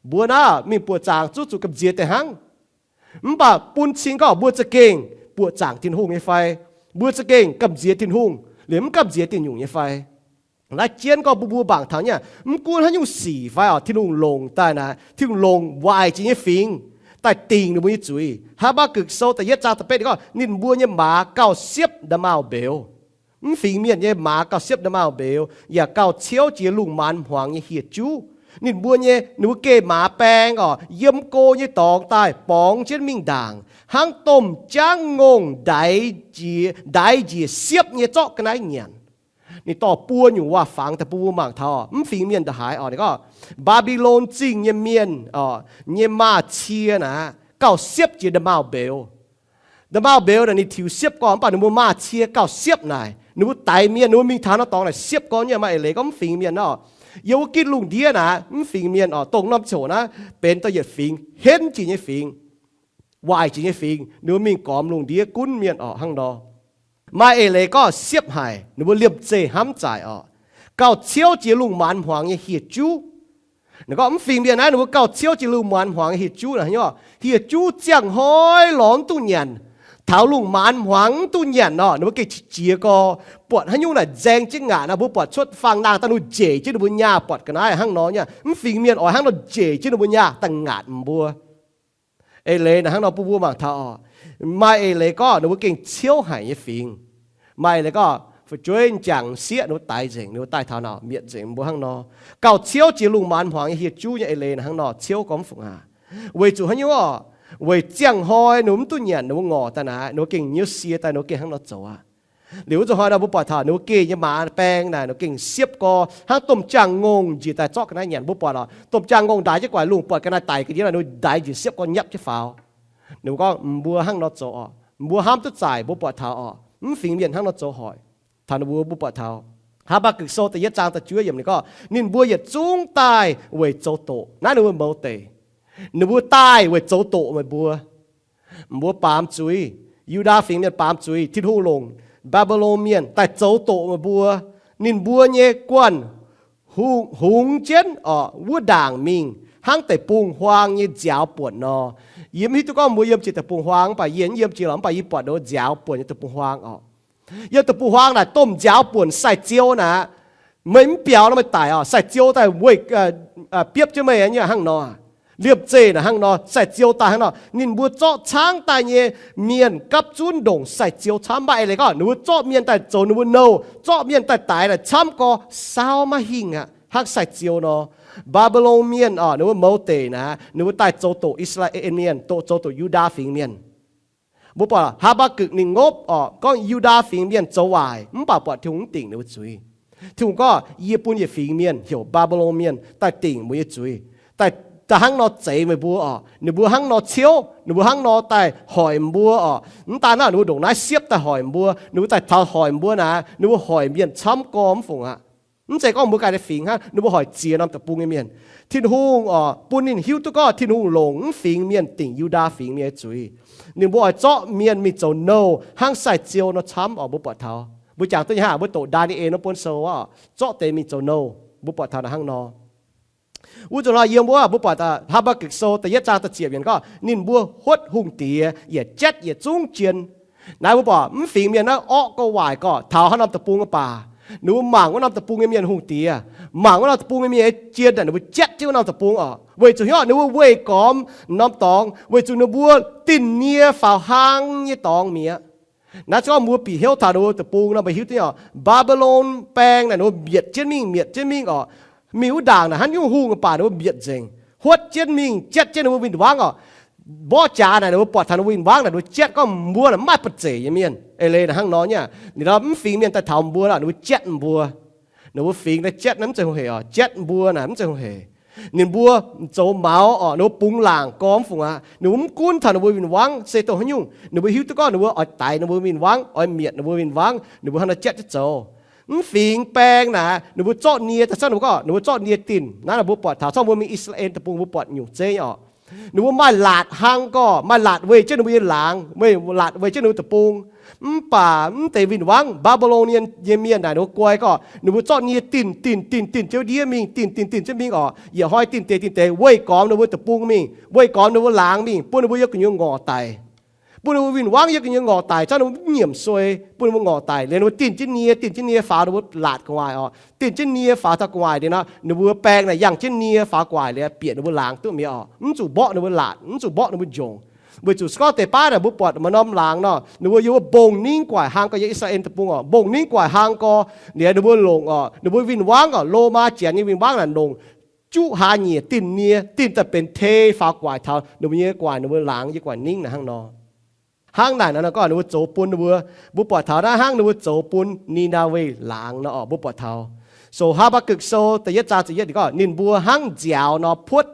Mbuo naaiv mingh buoqc zaangc zuqc zuqc gamh nziex deix hnangv. Mv baac bun cing gorngv mbuo za'gengh buoqc zaangc Tin-Hungh nyei fai? Mbuo za'gengh gamh nziex Tin-Hungh liemh mv gamh nziex diuh nyungc nyei fai? Naaiv jienv gorngv bun mbuo mangc taux nyei, mv gunv haaix nyungc sic fai orqc, Tin-Hungh longc daaih naaic, Tin-Hungh longc waaic jiex nyei fingx daaih dingc ninh mbuo nyei zuiz. Haa^mbaa^gukc Sou da'yietv zaang da'betv ninh gorngv, ninh mbuo nyei maaz gauh siepv nda'maauh mbeux. Mv fingx mienh nyei maaz gauh siepv nda'maauh mbeux, yaac gauh ciouv jiex lungh maanz hmuangx nyei hieh juv. Ninh mbuo nyei, ninh mbuo geh maaz baeng orqc, yiem go nyei dorngx daaih borngz jienv mingh ndaangc, hnangv domh jaangv ngongh ndaix njiec siepv nyei zorqv ga'naaiv nyanc. Ninh dorh buo nyungc waac-fangx daaih bun mbuo mangc taux mv fingx mienh ndongc haaix orqc. Ninh gorngv, Mbaa^mbi^lon Zingh nyei mienh orqc, nyei maaz-cie naaic gauh siepv jiex nda'maauh mbeux. Nda'maauh mbeux naaic ninh tiux siepv gorngv, mv baac ninh mbuo maaz-cie gauh siepv naaic. Ninh mbuo daix mienh, ninh mbuo mingh taux norm dorngx naaic siepv gorngv nyei. Maaih eix leiz gorngv mv fingx mienh orqc, yiem wuov gitv lungh ndiev naaic, mv fingx mienh orqc, dongh norm ziouc naaiv benx da'yietv fingx henv jiex nyei fingx, waaic jiex nyei fingx, ninh mbuo mingh gormx lungh ndiev gunv mienh orqc hnangv nor. Maaih eix leiz gorngv siepv haic, ninh mbuo liemh zeih hnamv zaaic orqc, gauh ciouv jiex lungh maanz hmuangx nyei hieh juv. Ninh gorngv mv fingx mienh naaiv ninh mbuo gauh ciouv jiex lungh maanz hmuangx nyei hieh juv naaic, hieh juv ziangh hnoi lorz mv duqv nyanc, taux lungh maanz hmuangx mv duqv nyanc orqc, ninh mbuo gengh qiex jiez gorx, buatc haaix nyungc naaic nzaeng jienv ngaatc naaic, mbuo buatc cuotv faang-naang daaih, ninh mbuo njiec jienv ninh mbuo nyaah buatc ga'naaiv hnangv nor nyei. Mv fingx mienh oix hnangv nor njiec jienv ninh mbuo nyaah daaih ngaatc mbuo. Eix leiz naaic hnangv nor bun mbuo mangc taux orqc, maaih eix leiz gorngv ninh mbuo gengh ciouv haic nyei fingx. Maaih eix leiz gorngv fu'jueiv m'jangc m'sieqv ninh mbuo daix nzengc, ninh mbuo daaih taux naaic mietc nzengc mbuo hnangv nor, gauh ciouv jiex lungh maanz hmuangx nyei hieh juv nyei eix leiz naaic hnangv nor ciouv gorngv fungc aqv. Weic zuqc haaix nyungc orqc? Weic ziangh hnoi ninh mbuo mv duqv nyanc, ninh mbuo ngorc daaih naaic, ninh mbuo gengh nyiouv sie daaih, ninh mbuo gengh hnangv nor zoux aqv. Liuz wuov zanc hnoi nor mbuo buatc taux ninh mbuo geh nyei maaz baeng naaic, ninh mbuo gengh siepv gorx hnangv domh jaang-ngongh njiec daaih zorqv ga'naaiv nyanc. Mbuo buatc orqc, domh jaang-ngongh ndaix jienv gu'nguaaic lungh, buatc ga'naaiv daix ga'ndiev naaic, ninh mbuo ndaix njiec siepv gorx nyapv jienv faaux. Ninh mbuo gorngv mbuo hnangv nor zoux orqc, mbuo hnamv duqv zaaic, mbuo buatc taux orqc, mv fingx mienh hnangv nor zoux hoic. Taux ninh mbuo, mbuo buatc taux Haa^mbaa^gukc Sou da'yietv zaang da'juov yiemc ninh gorngv, ninh mbuo yietc zungv daaih weic zoux doqc. Naaiv ninh mbuo mouz deic. Ninh mbuo daaih weic zoux doqc meih mbuo. Mbuo baamz zuiz, Yu^ndaa fingx mienh baamz zuiz, Tin-Hungh longc Mbaa^mbi^lon mienh daaih zoux doqc meih mbuo. Ninh mbuo nyei guanh hungx jienv orqc, wuov ndaangc mingh hnangv deic-bung-huaang nyei nziaaux buonc nor. Yie mv hiuv duqv gorngv mbuo yiem jiex deic-bung-huaang, mv baac yie mv yiem jiex lorqc, mv baac yie buatc ninh mbuo nziaaux buonc nyei deic-bung-huaang orqc. Yiem deic-bung-huaang naaic domh nziaaux buonc sai-ziou naaic, meih mv biaux nor meih daic orqc, sai-ziou daaih weih, biopv jienv meih nyei hnangv nor. Liemh zeih naaic hnangv nor, sai-ziou daaih hnangv nor, ninh mbuo zorqv caangv daaih nyei mienh gapv zunv ndongc sai-ziou camv. Maaih eix leiz gorngv ninh mbuo zorqv mienh daaih zoux ninh mbuo nouh, zorqv mienh daaih daix naaic camv gorx, saauv maiv hingh aqv, hnangv sai-ziou nor. Mbaa^mbi^lon mienh orqc, ninh mbuo mouz deic naaic, ninh mbuo daaih zoux doqc I^saa^laa^en Mienh, doqc zoux doqc Yu^ndaa fingx mienh. Mbuo buatc Haa^mbaa^gukc ninh ngopv orqc, gorngv Yu^ndaa fingx mienh zoux waaic, mv baac buatc Tin-Hungh mv dingc ninh mbuo zuiz. Tin-Hungh gorngv, yie bun yietc fingx mienh heuc Mbaa^mbi^lon mienh daaih dingc mbuo nyei zuiz, daaih, daaih hnangv nor zeix meih mbuo orqc. Ninh mbuo hnangv nor ciouv, ninh mbuo hnangv nor daaih hoic mbuo orqc. Mv daan naaiv, ninh mbuo ndongc naaiv siepv daaih hoic mbuo, ninh mbuo daaih taux hoic mbuo naaic, ninh mbuo hoic mienh camv gorx mv fungc aqv. Mv zeiz gorngv mbuo ganh nyei fingx hnangv, ninh mbuo hoic ziex norm deic-bung nyei mienh. Tin-Hungh orqc, bun ninh hiuv duqv gorngv Tin-Hungh longc mv fingx mienh dingc Yu^ndaa fingx mienh nyei zuiz. Ninh mbuo oix zorqv mienh mingh zoux nouh hnangv sai-ziou nor camv orqc. Mbuo buatc taux, mbuo jangx duqv nyei hnangv, mbuo doqc Ndaa^ni^en wuov buonv sou orqc, zorqv deix mingh zoux nouh. Mbuo buatc taux naaic hnangv nor. Wuov zanc nor yiem wuov mbuo buatc Haa^mbaa^gukc Sou da'yietv zaang da'ziepc yiemc gorngv, ninh mbuo huotv hungh diex yaac jatv yietc zungv jien. Naaiv mbuo buatc mv fingx mienh naaiv orqv gorx waaic gorx, taux haaix norm deic-bung mv baac, ninh mbuo mangc wuov norm deic-bung nyei mienh hungh diex, mangc wuov norm deic-bung nyei mienh jien daaih, ninh mbuo jatv jienv wuov norm deic-bung orqc. Weic zuqc hnyouv ninh mbuo weih gormx norm dorngx, weic zuqc ninh mbuo dinh nie faaux hlang nyei dorngx mi'aqv. Naaiv se gorngv mbuo bieqc hnyouv taux ninh mbuo deic-bung nor, mbuo hiuv duqv orqc, Mbaa^mbi^lon baeng naaic ninh mbuo mietc jienv mingh, mietc jienv mingh orqc. Mingh wuov ndaangc naaic hnangv nyungc hungh mv baac ninh mbuo mietc nzengc, huotv jienv mingh, jatv jienv ninh mbuo win-wangv orqc. Mborqv jaax naaic ninh mbuo buatc taux ninh mbuo win-wangv naaic, ninh mbuo jatv gorngv mbuo naaic mv maaih ba'zeic nyei mienh. Eix leiz naaic hnangv nor nyei. Ninh mbuo mv fingx mienh daaih taux mbuo naaic, ninh mbuo jatv mbuo. Ninh mbuo fingx daaih jatv naaiv mv zeiz hungh hec orqc, jatv mbuo naaic mv zeiz hungh hec. Ninh mbuo zoux maux orqc, ninh mbuo bungx laangc gormx mv fungc aqv. Ninh mbuo mv gunv taux ninh mbuo win-wangv se dongh haaix nyungc, ninh mbuo hiuv duqv gorngv ninh mbuo oix daix ninh mbuo win-wangv, oix mietc ninh mbuo win-wangv, ninh mbuo hnangv naaiv jatv jienv zoux. Mv fingx baeng naaic, ninh mbuo zorqv nie daaih, ninh mbuo gorngv ninh mbuo zorqv nie dinh. Naaiv mbuo buatc taux zorqv mbuo mingh I^saa^laa^en Deic-Bung mbuo buatc nyungc zeiv nyei orqc. Ninh mbuo maaih laatc hlaang gorqv, maaih laatc weih jienv ninh mbuo nyei laangz, weih laatc weih jienv ninh mbuo deic-bung. Mv baac mv deix win-wangv Mbaa^mbi^lon nyei mienh naaic ninh mbuo guai gorqv, ninh mbuo zorqv nie dinh, dinh, dinh, dinh jienv ndiev mingh, dinh, dinh, dinh jienv mingh orqc. Yietc hnoi dinh deix dinh deix weih gormx ninh mbuo deic-bung mingh, weih gormx ninh mbuo laangz mingh, bun ninh mbuo yiem gu'nyuoz ngorc daic. Bun ninh mbuo win-wangv yiem gu'nyuoz ngorc daic, zorqv ninh mbuo nyiemc suei, bun ninh mbuo ngorc daic. Liuz ninh mbuo dinh jienv nie, dinh jienv nie faaux ninh mbuo laatc gu'nguaaic orqc. Dinh jienv nie faaux taux gu'nguaaic liuz nor, ninh mbuo baeng naaic yangh jienv nie faaux gu'nguaaic liuz bieqc ninh mbuo laangz duqv mi'aqv orqc. Mv zuqc mborqv ninh mbuo laatc, mv zuqc mborqv ninh mbuo njongc. Weic zuqc se gorngv deix baav naaic mbuo buatc maaih norm laangz nor, ninh mbuo yiem wuov mbong ningv guaic hlaang gorx, yiem I^saa^laa^en Deic-Bung orqc, mbong ningv guaic hlaang gorx, liuz ninh mbuo longc orqc, ninh mbuo win-wangv orqc, Lomaa janx nyei win-wangv naaic longc juqv hlaax nyieqc dinh nie, dinh daaih benx tei faaux gu'nguaaic taux ninh mbuo nyei gu'nguaaic, ninh mbuo laangz nyei gu'nguaaic ningv naaic hnangv nor. Hnangv naaic nor gorngv ninh mbuo zoux bun ninh mbuo, mbuo buatc taux naaiv hnangv ninh mbuo zoux bun Ni^naa^we laangz nor orqc, mbuo buatc taux. So Haa^mbaa^gukc Sou da'yietv zaang ziepc yietv ninh gorngv, ninh mbuo hnangv nziaaux nor puotv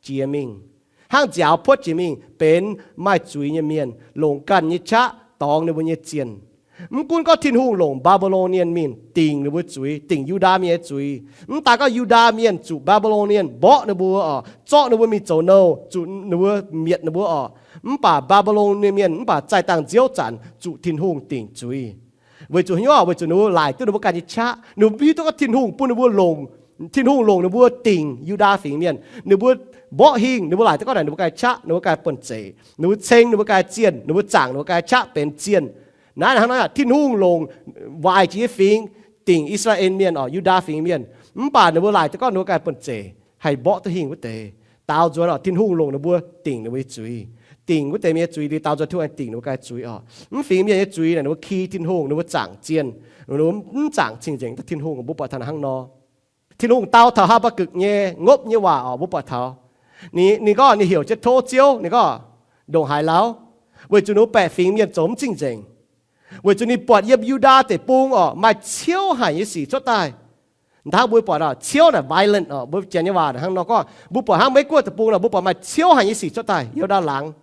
jiex mingh, hnangv nziaaux puotv jiex mingh benx maaih zuiz nyei mienh, longc ganh nyei qaqv dorngx ninh mbuo nyei zienh. Mv gunv gorngv Tin-Hungh longc Mbaa^mbi^lon Mienh mingh dingc ninh mbuo zuiz, dingc Yu^ndaa Mienh nyei zuiz, mv daaih gorngv Yu^ndaa Mienh zuqc Mbaa^mbi^lon Mienh mborqv ninh mbuo orqc, zorqv ninh mbuo mingh zoux nouh, zuqc ninh mbuo mietc ninh mbuo orqc. Mv baac Mbaa^mbi^lon Mienh mv baac zaih dangh nziouv zanc zuqc Tin-Hungh dingc zuiz. Weic zuqc hnyouv, weic zuqc ninh mbuo laaic duqv ninh mbuo ganh nyei qaqv. Ninh mbuo hiuv duqv gorngv Tin-Hungh bun ninh mbuo longc, Tin-Hungh longc ninh mbuo dingc Yu^ndaa Fingx Mienh. Ninh mbuo mborqv hingh, ninh mbuo laaic duqv gorngv naaic ninh mbuo ganh nyei qaqv, ninh mbuo ganh nyei buonv-zeic, ninh mbuo ceng ninh mbuo ganh nyei zienh, ninh mbuo zaangc ninh mbuo ganh nyei qaqv benx zienh. Naaiv hnangv naaiv, Tin-Hungh longc waaic jiex nyei fingx dingc I^saa^laa^en Mienh orqc, Yu^ndaa Fingx Mienh. Mv baac ninh mbuo laaic duqv gorngv ninh mbuo ganh nyei buonv-zeic haih mborqv duqv hingh wuov deix. Daaux nzuonx orqc, Tin-Hungh longc ninh mbuo dingc ninh mbuo nyei zuiz, dingc wuov deix mienh nyei zuiz, liuz daaux nzuonx Tin-Hungh aengx dingc ninh mbuo ganh nyei zuiz orqc. Mv fingx mienh nyei zuiz naaic ninh mbuo ki Tin-Hungh, ninh mbuo zaangc zienh, ninh mbuo mv zaangc cing-nzengc duqv Tin-Hungh. Mbuo buatc taux hnangv nor. Tin-Hungh dau taux Haa^mbaa^gukc nyei ngopv nyei waac orqc, mbuo buatc taux. Ninh, ninh gorngv ninh heuc jienv tov Ziouv, ninh gorngv, Ndongc haaix lauh? Weic zuqc ninh mbuo baeqc fingx mienh zoux mv cing-nzengc. Weic zuqc ninh buatc yiem Yu^ndaa Deic-Bung orqc, maaih ciouv haic nyei sic cuotv daaih. Hnangv mbuo buatc orqc, ciouv naaic violent orqc, mbuo Janx nyei waac hnangv nor gorngv, mbuo buatc hnangv Meiv Guoqv Deic-Bung nor, mbuo buatc maaih ciouv haic nyei sic cuotv daaih Yu^ndaa laangz.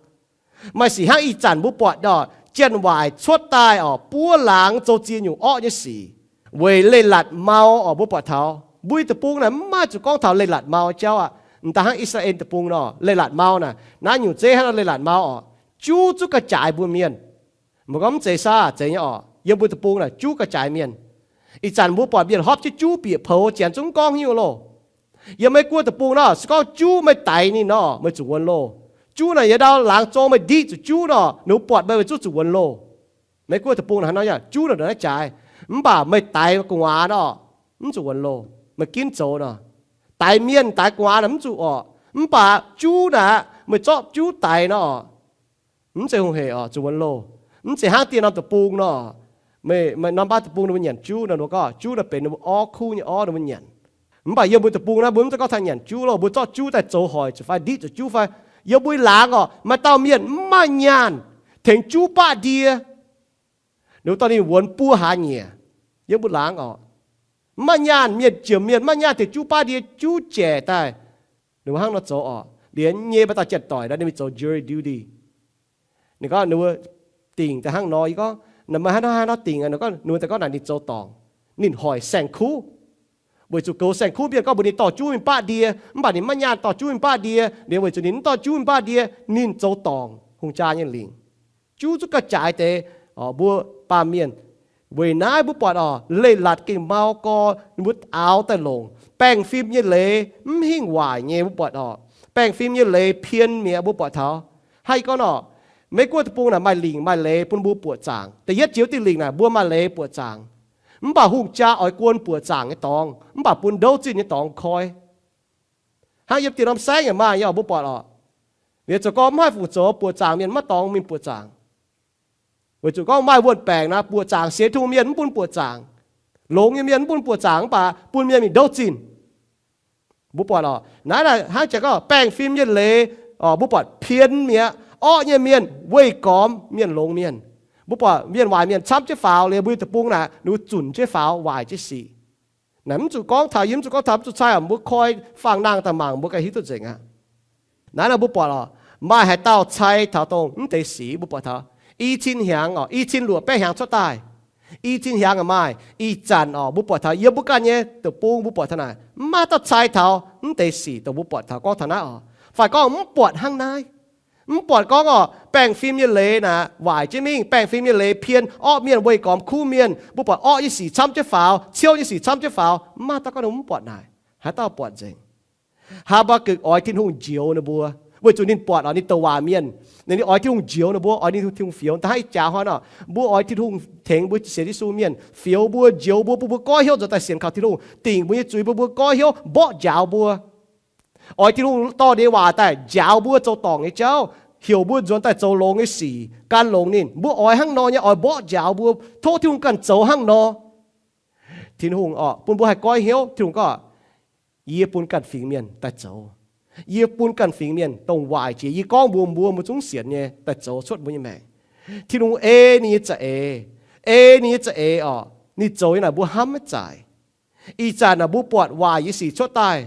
Maaih sic hnangv ih zanc mbuo buatc orqc, janx-waaic cuotv daaih orqc, buov laangz zoux ziex nyungc orqv nyei sic, weic leiz-latc mau orqc, mbuo buatc taux. Mbuo nyei deic-bung naaic mv maaih zuqc gorngv taux leiz-latc mau jauv aqv. M'daaih hnangv I^saa^laa^en Deic-Bung nor, leiz-latc mau naaic, naaiv nyungc zeiv hnangv nor leiz-latc mau orqc, juv zuqc ga'jaaix mbuo mienh. Mbuo gorngv mv zeiz saah? Zeiz nyei orqc. Yiem mbuo deic-bung naaic juv ga'jaaix mienh. Ih zanc mbuo buatc mienh hopv jienv juv bieqc poux, janx zungv mv gorngv hnyouv loh. Yiem Meiv Guoqv Deic-Bung nor, se gorngv juv meih daix ninh nor, meih zuqc wuonx loh. Juv naaic yiem ndau laangz zong meih ndiqv zuqc juv nor, ninh mbuo buatc meih, meih zungv zuqc wuonx loh. Meiv Guoqv Deic-Bung naaic hnangv nor yaac juv naaic ndongc naaiv jaaix. Mv baac meih daix gu'nguaaz nor, mv zuqc wuonx loh. Meih ginv zoux nor, daix mienh daix gu'nguaaz naaic mv zuqc orqc. Mv baac juv naaic, meih zorqv juv daix nor, mv zeiz hungh hec orqc, zuqc wuonx loh. Mv zeiz hnangv dieh norm deic-bung nor, meih, meih norm baav deic-bung ninh mbuo nyanc juv nor, ninh mbuo gorngv juv naaic benx ninh mbuo orv kuv nyei orv ninh mbuo nyanc. Mv baac yiem mbuo deic-bung naaiv mbuo mv zeiz gorngv taux nyanc juv loh, mbuo zorqv juv daaih zoux hoic zuqc fai ndiqv zuqc juv fai. Yiem mbuo laangz orqc, maaih dauh mienh mv maaih nyaanh tengx juv baqv ndie, ninh mbuo dorh ninh wuonx buo hlaax nyieqc. Yiem mbuo laangz orqc, mv maaih nyaanh, mienh jiex mienh mv maaih nyaanh tengx juv baqv ndie, juv jaic daaih. Ninh mbuo hnangv nor zoux orqc. Liuz nyei maaih dauh janx-doic nor, ninh mingh zoux jury duty. Ninh gorngv ninh mbuo dingc daaih hnangv nor, yie gorngv, meih hnangv nor hnangv nor dingc aqv. Ninh gorngv, ninh mbuo daaih gorngv naaic ninh zoux dorngc, ninh hoic saeng-kuv. Weic zuqc goux saeng-kuv mienh gorngv mbuox ninh dorh juv mingh baqv ndie, mv baac ninh mv maaih nyaanh dorh juv mingh baqv ndie. Liuz weic zuqc ninh mv dorh juv mingh baqv ndie, ninh zoux dorngc hungh jaa nyei lingc. Juv zuqc ga'jaaix deix mbuo baamh mienh. Weic naaiv mbuo buatc orqc, leiz-latc gengh mau gorx, ninh mbuo aaux daaih longc. Baengh fim nyei leiz mv hingh waaic nyei mbuo buatc orqc. Baengh fim nyei leiz pien mi'aqv mbuo buatc taux. Hnangv yie gorngv orqc, Meiv Guoqv Deic-Bung naaic maaih lingc maaih leiz bun mbuo buoqc zaangc. Da'yietv jiex wuov diuh lingc naaic mbuo maaih leiz buoqc zaangc. Mv baac hungh jaa oix guon buoqc zaangc nyei dorngx, mv baac bun ndouv zinh nyei dorngx koi. Hnangv yiem dieh norm saengv yaac maaih nyei orqc, mbuo buatc orqc. Liuz zoux gorngv mv haih fungc zoux buoqc zaangc mienh maiv dorngx mingh buoqc zaangc. Weic zuqc gorngv maaih wuon-baengc naaic buoqc zaangc sienx Tin-Hungh mienh mv bun buoqc zaangc. Longx nyei mienh mv bun buoqc zaangc mv baac bun mienh mingh ndouv zinh. Mbuo buatc orqc, naaiv naaic hnangv jaax gorngv baengh fim nyei leiz, mbuo buatc pien mi'aqv. Orqv nyei mienh weih gormx mienh longx mienh. Mbuo buatc mienh waaic mienh camv jienv faaux liuz mbuo nyei deic-bung naaic ninh mbuo zunc jienv faaux waaic jienv sic. Naaic mv zuqc gorngv taux, yie mv zuqc gorngv taux, mv zuqc cai orqc, mbuo koi fangx nangh daaih mangc mbuo ganh hiuv duqv nzengc aqv. Naaiv nor mbuo buatc orqc, maaih haaix dauh cai taux dongh mv deix sic? Mbuo buatc taux i cin hnyangx orqc, i cin luoqc baeqv hnyangx cuotv daaih. I cin hnyangx maaih, ih zanc orqc, mbuo buatc taux yiem mbuo ganh nyei deic-bung, mbuo buatc taux naaic, mv maaih dauh cai taux mv deix sic dongh mbuo buatc taux gorngv taux naaiv orqc. Fai gorngv mv buatc hnangv naaiv, mv buatc gorngv orqc, baengh fim nyei leiz naaic waaic jienv mingh, baengh fim nyei leiz pien, orqv mienh weih gormx kuv mienh, mbuo buatc orqv nyei sic camv jienv faaux, ciouv nyei sic camv jienv faaux, mv maaih dauh gorngv mv buatc naaic. Haaix dauh buatc nzengc? Haa^mbaa^gukc oix Tin-Hungh njoux ninh mbuo, weic zuqc ninh buatc orqc, ninh douc waac mienh, ninh oix Tin-Hungh njoux ninh mbuo, oix ninh Tin-Hungh fioux. Da'haiz jaax hnoi orqc, mbuo oix Tin-Hungh tengx mbuo sienx Yesu mienh fioux mbuo, njoux mbuo, bun mbuo goiv hnyouv nzuonx daaih sienx kaux Tin-Hungh, dingc mbuo nyei zuiz, bun mbuo goiv hnyouv, mborqv njaaux mbuo. Oix Tin-Hungh dorh ninh nyei waac daaih njaaux mbuo zoux dorngc nyei jauv, heuc mbuo nzuonx daaih zoux longx nyei sic, gan longx ninh. Mbuo oix hnangv nor nyei, oix mborqv njaaux mbuo. Tov Tin-Hungh ganh zoux hnangv nor. Tin-Hungh orqc, bun mbuo haih goiv hnyouv. Tin-Hungh gorngv, yie bun ganh fingx mienh daaih zoux. Yie bun ganh fingx mienh dongh waaic jiex yie gorngv mbuox mbuo, mbuo zungv sienx nyei, daaih zoux cuotv mbuo nyei maengc. Tin-Hungh ei ninh nyei za'eix, ei ninh nyei za'eix orqc, ninh zoux nyei naaic mbuo hnamv maiv zaaic. Ih zanc naaic mbuo buatc waaic nyei sic cuotv daaih,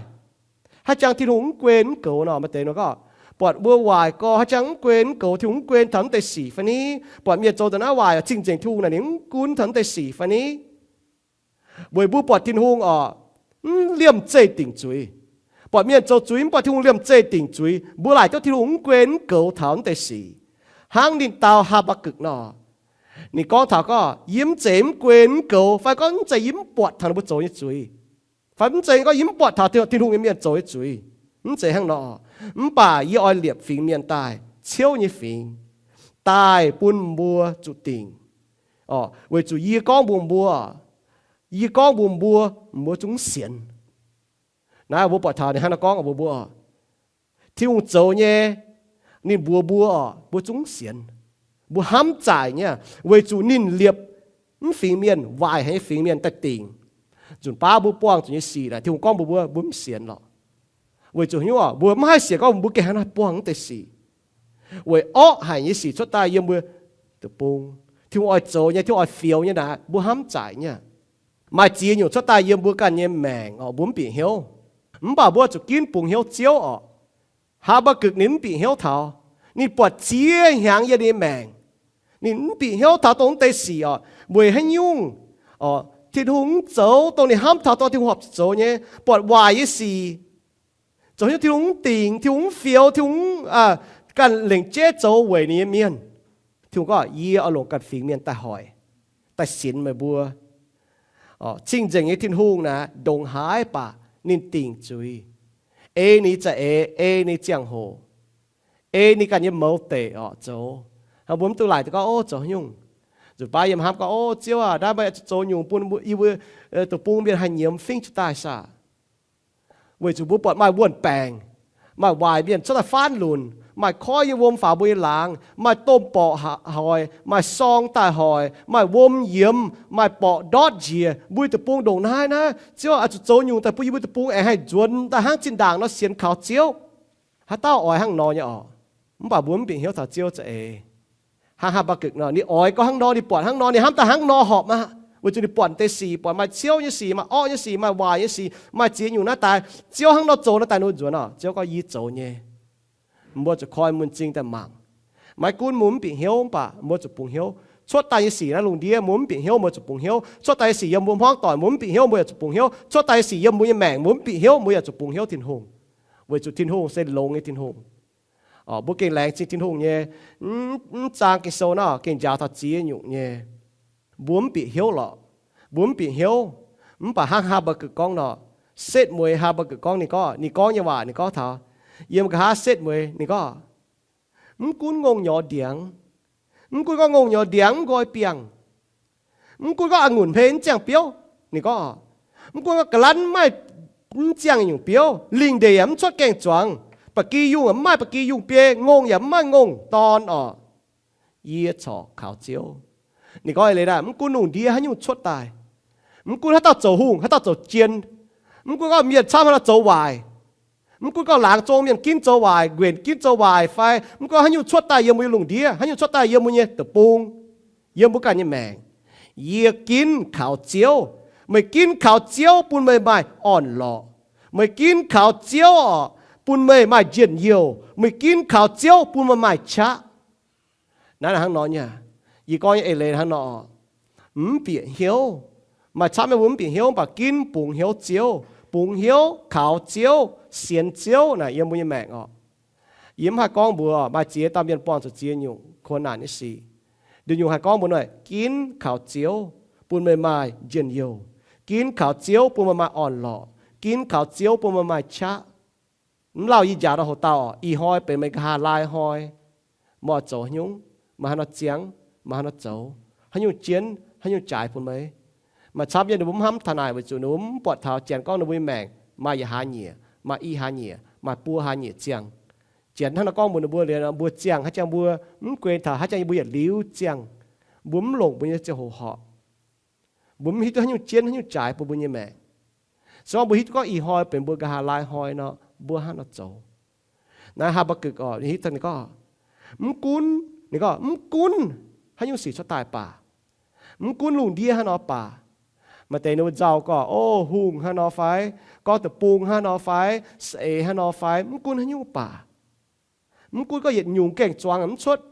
haaix jangx Tin-Hungh mv gun mv goux nor, maaih deix nor gorngv, buatc mbuo waaic gorx, haaix jangx mv gun mv goux, Tin-Hungh mv gun taux mv deix sic fai ni? Buatc mienh zoux daaih naaiv waaic, cing-nzengc Tin-Hungh naaic ninh mv gun taux mv deix sic fai ni? Weic mbuo buatc Tin-Hungh orqc, mv liemh zeih dingc zuiz. Buatc mienh zoux zuiz, mv buatc Tin-Hungh liemh zeih dingc zuiz, mbuo laaic duqv Tin-Hungh mv gun mv goux taux mv deix sic. Hnangv ninh dau Haa^mbaa^gukc nor, ninh gorngv taux gorngv, yie mv zeiz mv gun mv goux, fai gorngv mv zeiz yie mv buatc taux ninh mbuo zoux nyei zuiz, fai mv zeiz gorngv yie mv buatc taux Tin-Hungh nyei mienh zoux nyei zuiz. Mv zeiz hnangv nor. Mv baac yie oix liepc fingx mienh daaih, ciouv nyei fingx, daaih bun mbuo zuqc dingc. Orqc, weic zuqc yie gorngv mbuox mbuo, yie gorngv mbuox mbuo, mbuo zungv mv sienx. Naaiv mbuo buatc taux ninh hnangv nor gorngv mbuox mbuo, Tin-Hungh zoux nyei, ninh mbuox mbuo orqc, mbuo zungv mv sienx. Mbuo hnamv zaaic nyei, weic zuqc ninh liepc mv fingx mienh, waaic haic nyei fingx mienh daaih dingc. Nzunc baav mbuo buangh zuqc nyei sic naaic, Tin-Hungh gorngv mbuox mbuo, mbuo mv sienx lorqc. Weic zuqc haaix nyungc orqc, mbuo maiv haih sienx gorngv mbuo gengh hnangv naaiv buangh mv deix sic. Weic orqv haic nyei sic cuotv daaih yiem mbuo deic-bung, Tin-Hungh oix zoux nyei, Tin-Hungh oix fioux nyei naaic, mbuo hnamv zaaic nyei. Maaih ziex nyungc cuotv daaih yiem mbuo ganh nyei maengc orqc, mbuo mv bieqc hnyouv. Mv baac mbuo zuqc ginv bungx hnyouv Ziouv orqc. Haa^mbaa^gukc ninh mv bieqc hnyouv taux, ninh buatc ziex hnyangx yiem ninh nyei maengc, ninh mv bieqc hnyouv taux dongh mv deix sic orqc, weic haaix nyungc orqc, Tin-Hungh mv zoux dongh ninh hnamv taux, dongh Tin-Hungh horpc zuqc zoux nyei, buatc waaic nyei sic. Zoux haaix nyungc Tin-Hungh mv dingc, Tin-Hungh mv fioux, Tin-Hungh mv, aa, ganh lengc jeiv zoux weic ninh nyei mienh. Tin-Hungh gorngv, yie oix longc ganh fingx mienh daaih hoic, daaih sinx meih mbuo. Cing-nzengc nyei Tin-Hungh naaic ndongc haaix baac ninh dingc zuiz, ei ninh za'eix, ei ninh ziangh hoc, ei ninh ganh nyei mouz deic orqc zoux. Hnangv mbuo mv duqv laaic gorngv, o, zoux haaix nyungc. Nzunc baav yiem hnamv gorngv, o, Ziouv aac, naaiv meih zuqc zoux nyungc bun yie mbuo, aa, deic-bung mienh haih nyiemz fingv jiez daaih saah? Weic zuqc mbuo buatc maaih wuonh baengc, maaih waaic mienh cuotv daaih faanv lunc, maaih koiv nyei wuom faaux mbuo nyei laangz, maaih domh borqc hoic, maaih sorng daaih hoic, maaih wuom yiemx, maaih borqc ndortv njiec, mbuo nyei deic-bung ndongc naaiv naaiv. Ziouv aac, zuqc zoux nyungc daaih bun yie mbuo deic-bung aengx haih nzuonx daaih hnangv zinh ndaangc nor sienx kaux Ziouv. Haaix dauh oix hnangv nor nyei orqc? Mv baac mbuo mv bieqc hnyouv taux Ziouv za'eix. Hnangv Haa^mbaa^gukc nor, ninh oix gorngv hnangv nor, ninh buatc hnangv nor, ninh hnamv daaih hnangv nor horpc aqv. Weic zuqc ninh buatc deix sic, buatc maaih ciouv nyei sic, maaih orqv nyei sic, maaih waaic nyei sic, maaih ziex nyungc naaiv daaih. Ziouv hnangv nor zoux naaiv daaih nor nzuonx orqc. Ziouv gorngv, yie zoux nyei. Mbuo zuqc koi mun-zing daaih mangc. Maiv gunv mbuo mv bieqc hnyouv mv baac mbuo zuqc bungx hnyouv. Cuotv daaih nyei sic naaiv lungh ndiev mbuo mv bieqc hnyouv, mbuo zuqc bungx hnyouv. Cuotv daaih nyei sic yiem mbuo hmuangv doic mbuo mv bieqc hnyouv, mbuo yaac zuqc bungx hnyouv. Cuotv daaih nyei sic yiem mbuo nyei maengc mbuo mv bieqc hnyouv, mbuo yaac zuqc bungx hnyouv Tin-Hungh. Weic zuqc Tin-Hungh se longx nyei Tin-Hungh. Mbuo gengh laengz zingh Tin-Hungh nyei. Mv, mv zaang Ging-Sou naaiv gengh njaaux taux ziex nyungc nyei. Mbuo mv bieqc hnyouv lorqc. Mbuo mv bieqc hnyouv. Mv baac hnangv Haa^mbaa^gukc gorngv nor, setv mueiz Haa^mbaa^gukc gorngv, ninh gorngv, ninh gorngv nyei waac, ninh gorngv taux, yiem nqa'haav setv mueiz ninh gorngv, mv gunv ngongh nyorx ndiangx, mv gunv gorngv ngongh nyorx ndiangx mv nqoi biangh, mv gunv gorngv a'ngunc hmei mv ziangh biouv, ninh gorngv, mv gunv gorngv ga'lanv maiv, mv ziangh nyungc biouv, lingh ndeic yaac mv cuotv gaeng-zuangx, ba'gi yungh yaac mv maaih ba'gi yungh biei, ngongh yaac mv maaih ngongh dorn orqc, yie corc kaux Ziouv. Ninh gorngv eix leiz naaiv, mv gunv lungh ndiev haaix nyungc cuotv daaih, mv gunv haaix dauh zoux hungh, haaix dauh zoux jien, mv gunv gorngv mienh camv haaix dauh zoux waaic, mv gunv gorngv laangz zong mienh ginv zoux waaic, nquenc ginv zoux waaic fai mv gunv haaix nyungc cuotv daaih yiem mbuo nyei lungh ndiev, haaix nyungc cuotv daaih yiem mbuo nyei deic-bung, yiem mbuo ganh nyei maengc, yie ginv kaux Ziouv. Meih ginv kaux Ziouv bun meih maaih orn-lorqc. Meih ginv kaux Ziouv orqc, bun meih maaih njien-youh. Meih ginv kaux Ziouv bun meih maaih qaqv. Naaiv hnangv nor nyei. Yie gorngv nyei eix leiz hnangv nor orqc. mv bieqc hnyouv. Maaih camv nyei mbuo mv bieqc hnyouv, mv baac ginv bungx hnyouv Ziouv, bungx hnyouv kaux Ziouv, sienx Ziouv naaic yiem mbuo nyei maengc oc. Yie mv haih gorngv mbuox maaih ziex dauh mienh buangh zuqc ziex nyungc kuonx naanc nyei sic. Nduqc nyungc haih gorngv mbuox naaic, ginv kaux Ziouv bun meih maaih njien-youh. Ginv kaux Ziouv bun meih maaih orn-lorqc. Ginv kaux Ziouv bun meih maaih qaqv. Mv lauh yie njaaux nor hoc dauh oc, ih hnoi benx meih nqa'haav laai hnoi, meih oix zoux haaix nyungc, meih haaix nor ziangx, meih haaix nor zoux, haaix nyungc jienv, haaix nyungc jaaix bun meih. Maaih camv nyei ninh mbuo mv hnamv taux naaic weic zuqc ninh mbuo mv buatc taux janx gorngv ninh mbuo nyei maengc maaih yietc hlaax nyieqc, maaih i hlaax nyieqc, maaih buo hlaax nyieqc ziangh. Janx hnangv nor gorngv mbuox ninh mbuo liuz, mbuo ziangh haaix jangx mbuo mv guei taux haaix jangx yie mbuo yietc liuz ziangh. Mbuo mv longc mbuo nyei ziangh hoc horpc. Mbuo mv hiuv duqv haaix nyungc jienv haaix nyungc jaaix bun mbuo nyei maengc. Se gorngv mbuo hiuv duqv gorngv ih hnoi benx mbuo nqa'haav laai hnoi nor, mbuo hnangv nor zoux. Naaiv Haa^mbaa^gukc oc, ninh hiuv duqv ninh gorngv, mv gunv, ninh gorngv mv gunv haaix nyungc sic cuotv daaih baac, mv gunv lungh ndiev hnangv nor baac, maaih deix ninh mbuo nzauh gorngv, o, hungh hnangv nor fai, gorngv deic-bung hnangv nor fai, saeng-eix hnangv nor fai, mv gunv haaix nyungc baac, mv gunv gorngv yietc nyungc gaeng-zuangx mv cuotv,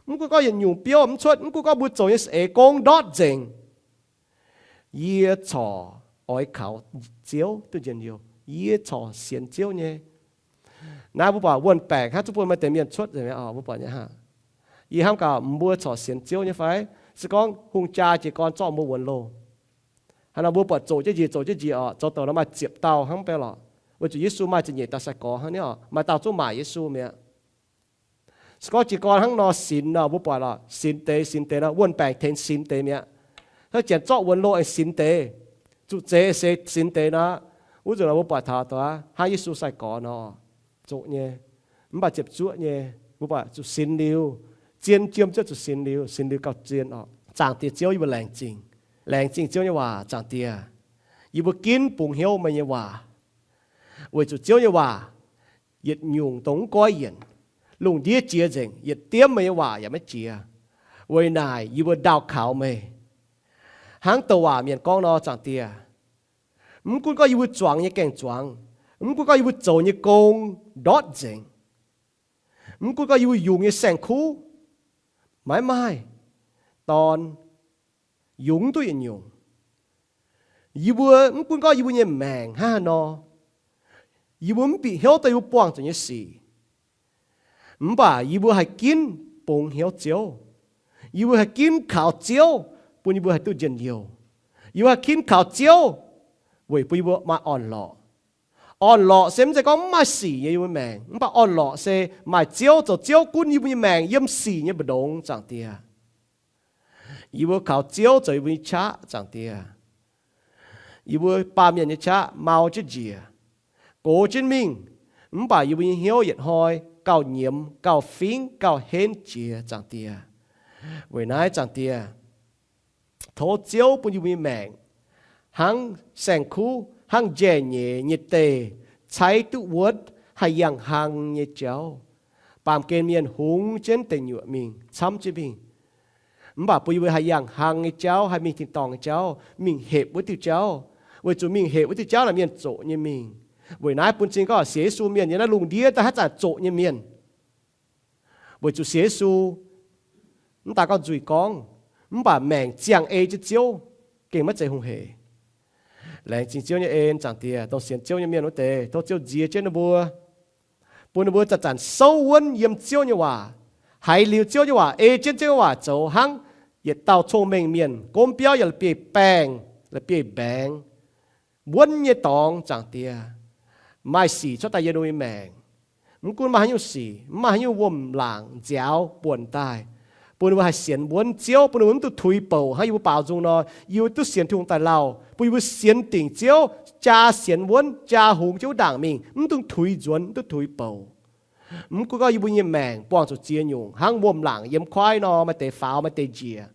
mv gunv gorngv yietc nyungc biouv mv cuotv, mv gunv gorngv mbuo zoux nyei saeng-eix gong ndortv nzengc, yie corc oix kaux Ziouv duqv njien-youh. Yie corc sienx Ziouv nyei. Naaiv mbuo buatc wuonh baengc hnangv, zungv bun maaih deix mienh cuotv nzengc mi'aqv. Mbuo buatc nyei hnangv. Yie hnamv gaax, mbuo corc sienx Ziouv nyei fai? Se gorngv hungh jaa jiez gorn zorqv mbuo wuonx loh. Hnangv nor mbuo buatc zoqc jienv njiec zoqc jienv njiec oc, zoux douc nor maaih ziepc dauh hnangv mv bei lorqc. Weic zuqc Yesu maaih ziepc nyeic dauh sai-gorx hnangv niv oc, maaih dauh zungv maaic Yesu mi'aqv. Se gorngv jiez gorn hnangv nor sinx nor, mbuo buatc lorqc, sinx deix sinx deix nor, wuonh baengc tengx sinx deix mi'aqv. Hnangv janx zorqv wuonx loh aengx sinx deix, zuqc zeix se sinx deix nor, wuov nzunc nor mbuo buatc taux dongh hnangv Yesu sai-gorx nor, zoqc nyei, mv baac ziepc zuoqv nyei, mbuo buatc zuqc sinx liuz, zien jiem ziouc zuqc sinx liuz, sinx liuz gauh zien oc. Zaangc Diex Ziouv, yie mbuo laengz zingh, laengz zingh Ziouv nyei waac. Zaangc Diex, yie mbuo ginv bungx hnyouv meih nyei waac, weic zuqc Ziouv nyei waac yietc nyungc dongh mv goiv yienc, lungh ndiev jiex nzengc, yietc diemv meih nyei waac yaac maiv jiex. Weic naaic yie mbuo ndaauh kaux meih. Hnangv douc waac mienh gorngv nor, Zaangc Diex, mv gunv gorngv yie mbuo zuangx nyei gaeng-zuangx, mv gunv gorngv yie mbuo zoux nyei gong ndortv nzengc, mv gunv gorngv yie mbuo yungz nyei saeng-kuv maiv maaih dorn, yungz duqv yietc nyungc. Yie mbuo mv gunv gorngv yie mbuo nyei maengc hnangv haaix nor, yie mbuo mv bieqc hnyouv daaih yie mbuo buangh zuqc nyei sic, mv baac yie mbuo haih ginv bungx hnyouv Ziouv. Yie mbuo haih ginv kaux Ziouv bun yie mbuo haih duqv njien-youh. Yie mbuo haih ginv kaux Ziouv weic bun yie mbuo maaih orn-lorqc. Orn-lorqc se mv zeiz gorngv mv maaih sic nyei yie mbuo maengc, mv baac orn-lorqc se maaih Ziouv, zoux Ziouv gunv yie mbuo nyei maengc yiem sic nyei mbu'ndongx, Zaangc Diex. Yie mbuo kaux Ziouv zoux yie mbuo nyei qaqv, Zaangc Diex. Yie mbuo baamh mienh nyei qaqv mau jienv njiec, gox jienv mingh, mv baac yie mbuo nyei hnyouv yietc hnoi gauh nyiemz, gauh fingv, gauh henv jiex, Zaangc Diex. Weic naaiv, Zaangc Diex, tov Ziouv bun yie mbuo nyei maengc hnangv saeng-kuv, hnangv njaih nyei deic, caiv duqv wuonv, haih yangh hlang nyei jauv. Baamh gen mienh hungx jienv deic nyuoqc mingh, camv jienv mingh. Mv baac bun yie mbuo haih yangh hlang nyei jauv, haih mingh tin-dorngh nyei jauv, mingh hepc wuov diuh jauv. Weic zuqc mingh hepc wuov diuh jauv naaic mienh zoqc nyei mingh. Weic naaiv bun cing gorngv sienx Yesu mienh yiem naaiv lungh ndiev daaih haaix zanc zoqc nyei mienh. Weic zuqc sienx Yesu, mv daaih gorngv nzuih gorngv, mv baac maengc ziangh ei jienv Ziouv, gengh maiv zeiz hungh hec. Laengz zingh Ziouv nyei en, Zaangc Diex, dongh sienx Ziouv nyei mienh wuov deix, tov Ziouv nziex jienv ninh mbuo, bun ninh mbuo zanc-zanc souv wuonv yiem Ziouv nyei waac, haiz liuz Ziouv nyei waac, ei jienv Ziouv nyei waac zoux, hnangv yietc dauh cong-mengh mienh gomv biauv yaac la'bieiv-baengh, la'bieiv-mbaengx, wuonv nyei dorngx, Zaangc Diex, maaih sic cuotv daaih yiem ninh mbuo nyei maengc. Mv gunv maaih haaix nyungc sic, mv maaih haaix nyungc wuom-laangc nziaaux buonc daaih, bun ninh mbuo haih sienx wuonv Ziouv, bun ninh mbuo mv dungx tuix bouc hnangv yie mbuo baaux nzung nor, yie mbuo duqv sienx Tin-Hungh daaih lauh, bun yie mbuo sienx dingc Ziouv, jaa sienx wuonv, jaa hungx jienv wuov ndaangc mingh, mv dungx tuix nzuonx, mv dungx tuix bouc. Mv gunv gorngv yie mbuo nyei maengc buangh zuqc ziex nyungc, hnangv wuom-laangc yiem kuaaiv nor, maaih deix faaux, maaih deix njiec,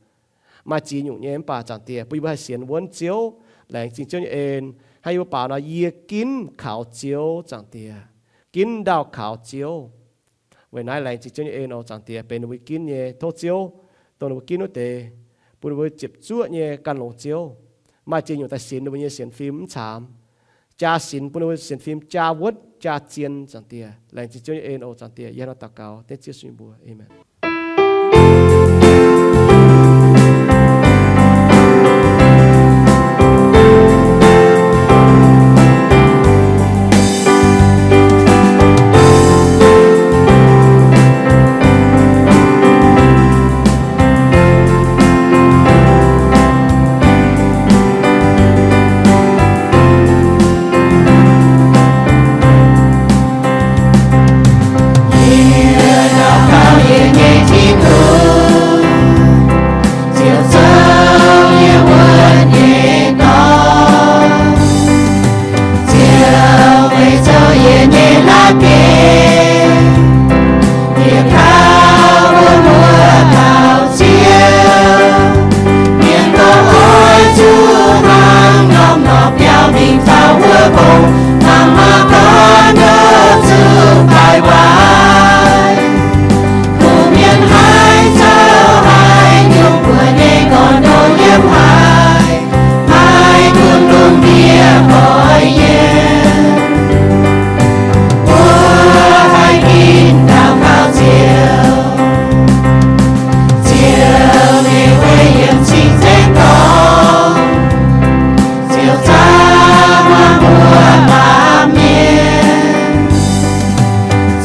maaih ziex nyungc nyei, mv baac Zaangc Diex bun yie mbuo haih sienx wuonv Ziouv. Laengz zingh Ziouv nyei en, hnangv yie mbuo baaux nor, yie ginv kaux Ziouv, Zaangc Diex, ginv ndaauh kaux Ziouv. Weic naaiv laengz zingh Ziouv nyei en oc, Zaangc Diex, benx ninh mbuo ginv nyei. Tov Ziouv dongh ninh mbuo ginv wuov deix, bun ninh mbuo ziepc zuoqv nyei gan longx Ziouv. Maaih ziex nyungc daaih sinx ninh mbuo nyei sienx fim mv caamx, jaa sinx bun ninh mbuo sienx fim jaa wuonv jaa zien, Zaangc Diex. Laengz zingh Ziouv nyei en oc, Zaangc Diex. Yie hnangv naaiv daux gaux dengv Ziouv Yesu nyei mbuox. Aamen.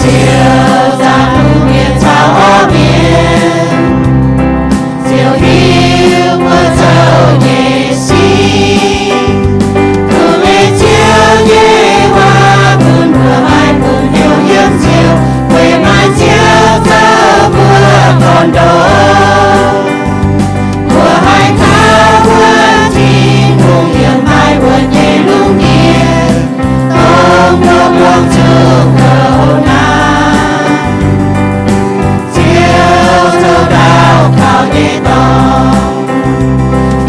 Ziouv zaangc lungh ndiev caux orv mienh, Ziouv hiuv mbuo zoux nyei sic. Kuv leiz Ziouv nyei waac bun mbuo haih bun hnyouv yiem Ziouv, weic maaih Ziouv zoux mbuo gorn-ndoqv. Mbuo haih taux wuov Tin-Hungh yiem haaix wuov nyei lungh ndiev, dongh mbuo buangh zuqc kouv naaic. Ziouv zoux ndau kaux nyei dorngx,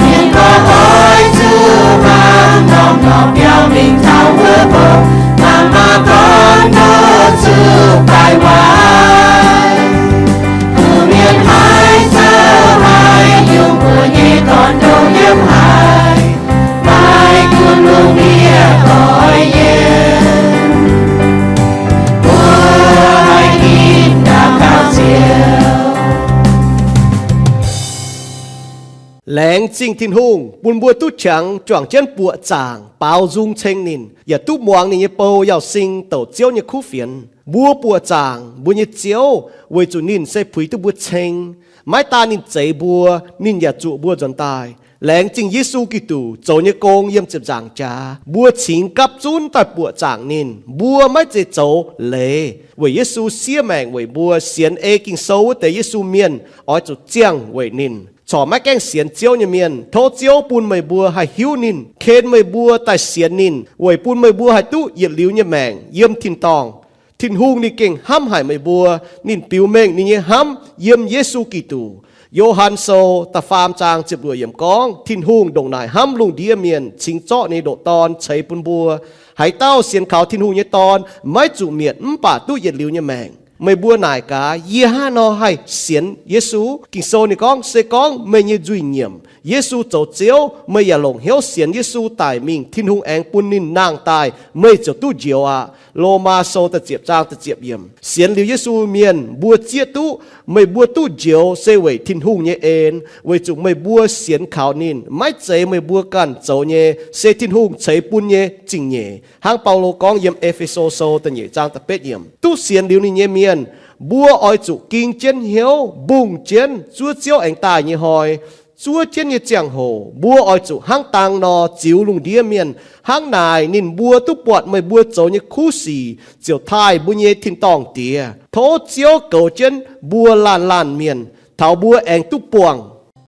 mienh gorngv oix zuqc hnangv norm-norm biauv mingh taux wuov mbong, mangc maah gorn ndoqv zuqc baaic waaic. Kuv mienh haiz zoux haiz yungh mbuo nyei gorn-ndoqv yiem haaix, maaih gunv lungh ndiev doix yiem. Mbuo haih ginv daux gaux Ziouv. Laengz zingh Tin-Hungh bun mbuo duqv qangx juangc jienv buoqc zaangc baaux nzung ceng ninh, yaac duqv muangx ninh nyei bou Yauz Sing douc Ziouv nyei kuv fienx. Mbuo buoqc zaangc mbuo nyei Ziouv weic zuqc ninh se puix duqv mbuo ceng. Maiv daaih ninh zeix mbuo, ninh yaac zuoqc mbuo nzuonx daaih. Laengz zingh Yesu Giduc zoux nyei gong yiem ziepc nzaangc jaax, mbuo cingx gapv zunv daaih buoqc zaangc ninh. Mbuo maiv zeiz zoux leiz weic Yesu siev maengc weic mbuo. Sienx ei Ging-Sou wuov deix Yesu mienh oix zuqc ziangh weic ninh. Corc maiv gaengh sienx Ziouv nyei mienh, tov Ziouv bun meih mbuo haih hiuv ninh, ken meih mbuo daaih sienx ninh, weic bun meih mbuo haih duqv yietc liuz nyei maengc yiem tin-dorngh. Tin-Hungh ninh gengh hnamv haic meih mbuo. Ninh biux mengh ninh nyei hnamv yiem Yesu Giduc. Yo^han Sou da'faam zaang ziepc luoqc yiemc gorngv, Tin-Hungh ndongc naaic hnamv lungh ndiev mienh, cingx zorqv ninh nyei ndoqc Dorn ceix bun mbuo. Haaix dauh sienx kaux Tin-Hungh nyei Dorn maiv zuqc mietc, mv baac duqv yietc liuz nyei maengc. Meih mbuo naaic gaax, yie hnangv haaix nor haih sienx Yesu? Ging-Sou ninh gorngv, se gorngv meih nyei nzuih nyiemc, Yesu zoux Ziouv, meih yaac longc hnyouv sienx Yesu daic mingh, Tin-Hungh aengx bun ninh nangh daaih, meih ziouc duqv njoux aqv. Lomaa Sou da'ziepc zaang da'ziepc yiemc. Sienx liuz Yesu mienh mbuo zieqv duqv meih mbuo duqv njoux se weic Tin-Hungh nyei en, weic zuqc meih mbuo sienx kaux ninh. Maiv zeiz meih mbuo ganh zoux nyei, se Tin-Hungh ceix bun nyei zingh nyeic. Hnangv Baulo gorngv yiem E^fe^so Sou da'nyeic zaang da'betv yiemc, duqv sienx liuz ninh nyei mienh, mbuo oix zuqc ging jienv hnyouv, mbungh jienv zuov Ziouv aengx daaih nyei hnoi. Zuov jienv nyei ziangh hoc mbuo oix zuqc hnangv dang nor ziux lungh ndiev mienh. Hnangv naaic ninh mbuo duqv buatc meih mbuo zoux nyei kuv sic ziouc taaih mbuo nyei tin-dorngh Diex. Tov Ziouv goux jienv mbuo laanh laanh mienh, taux mbuo aengx duqv buangh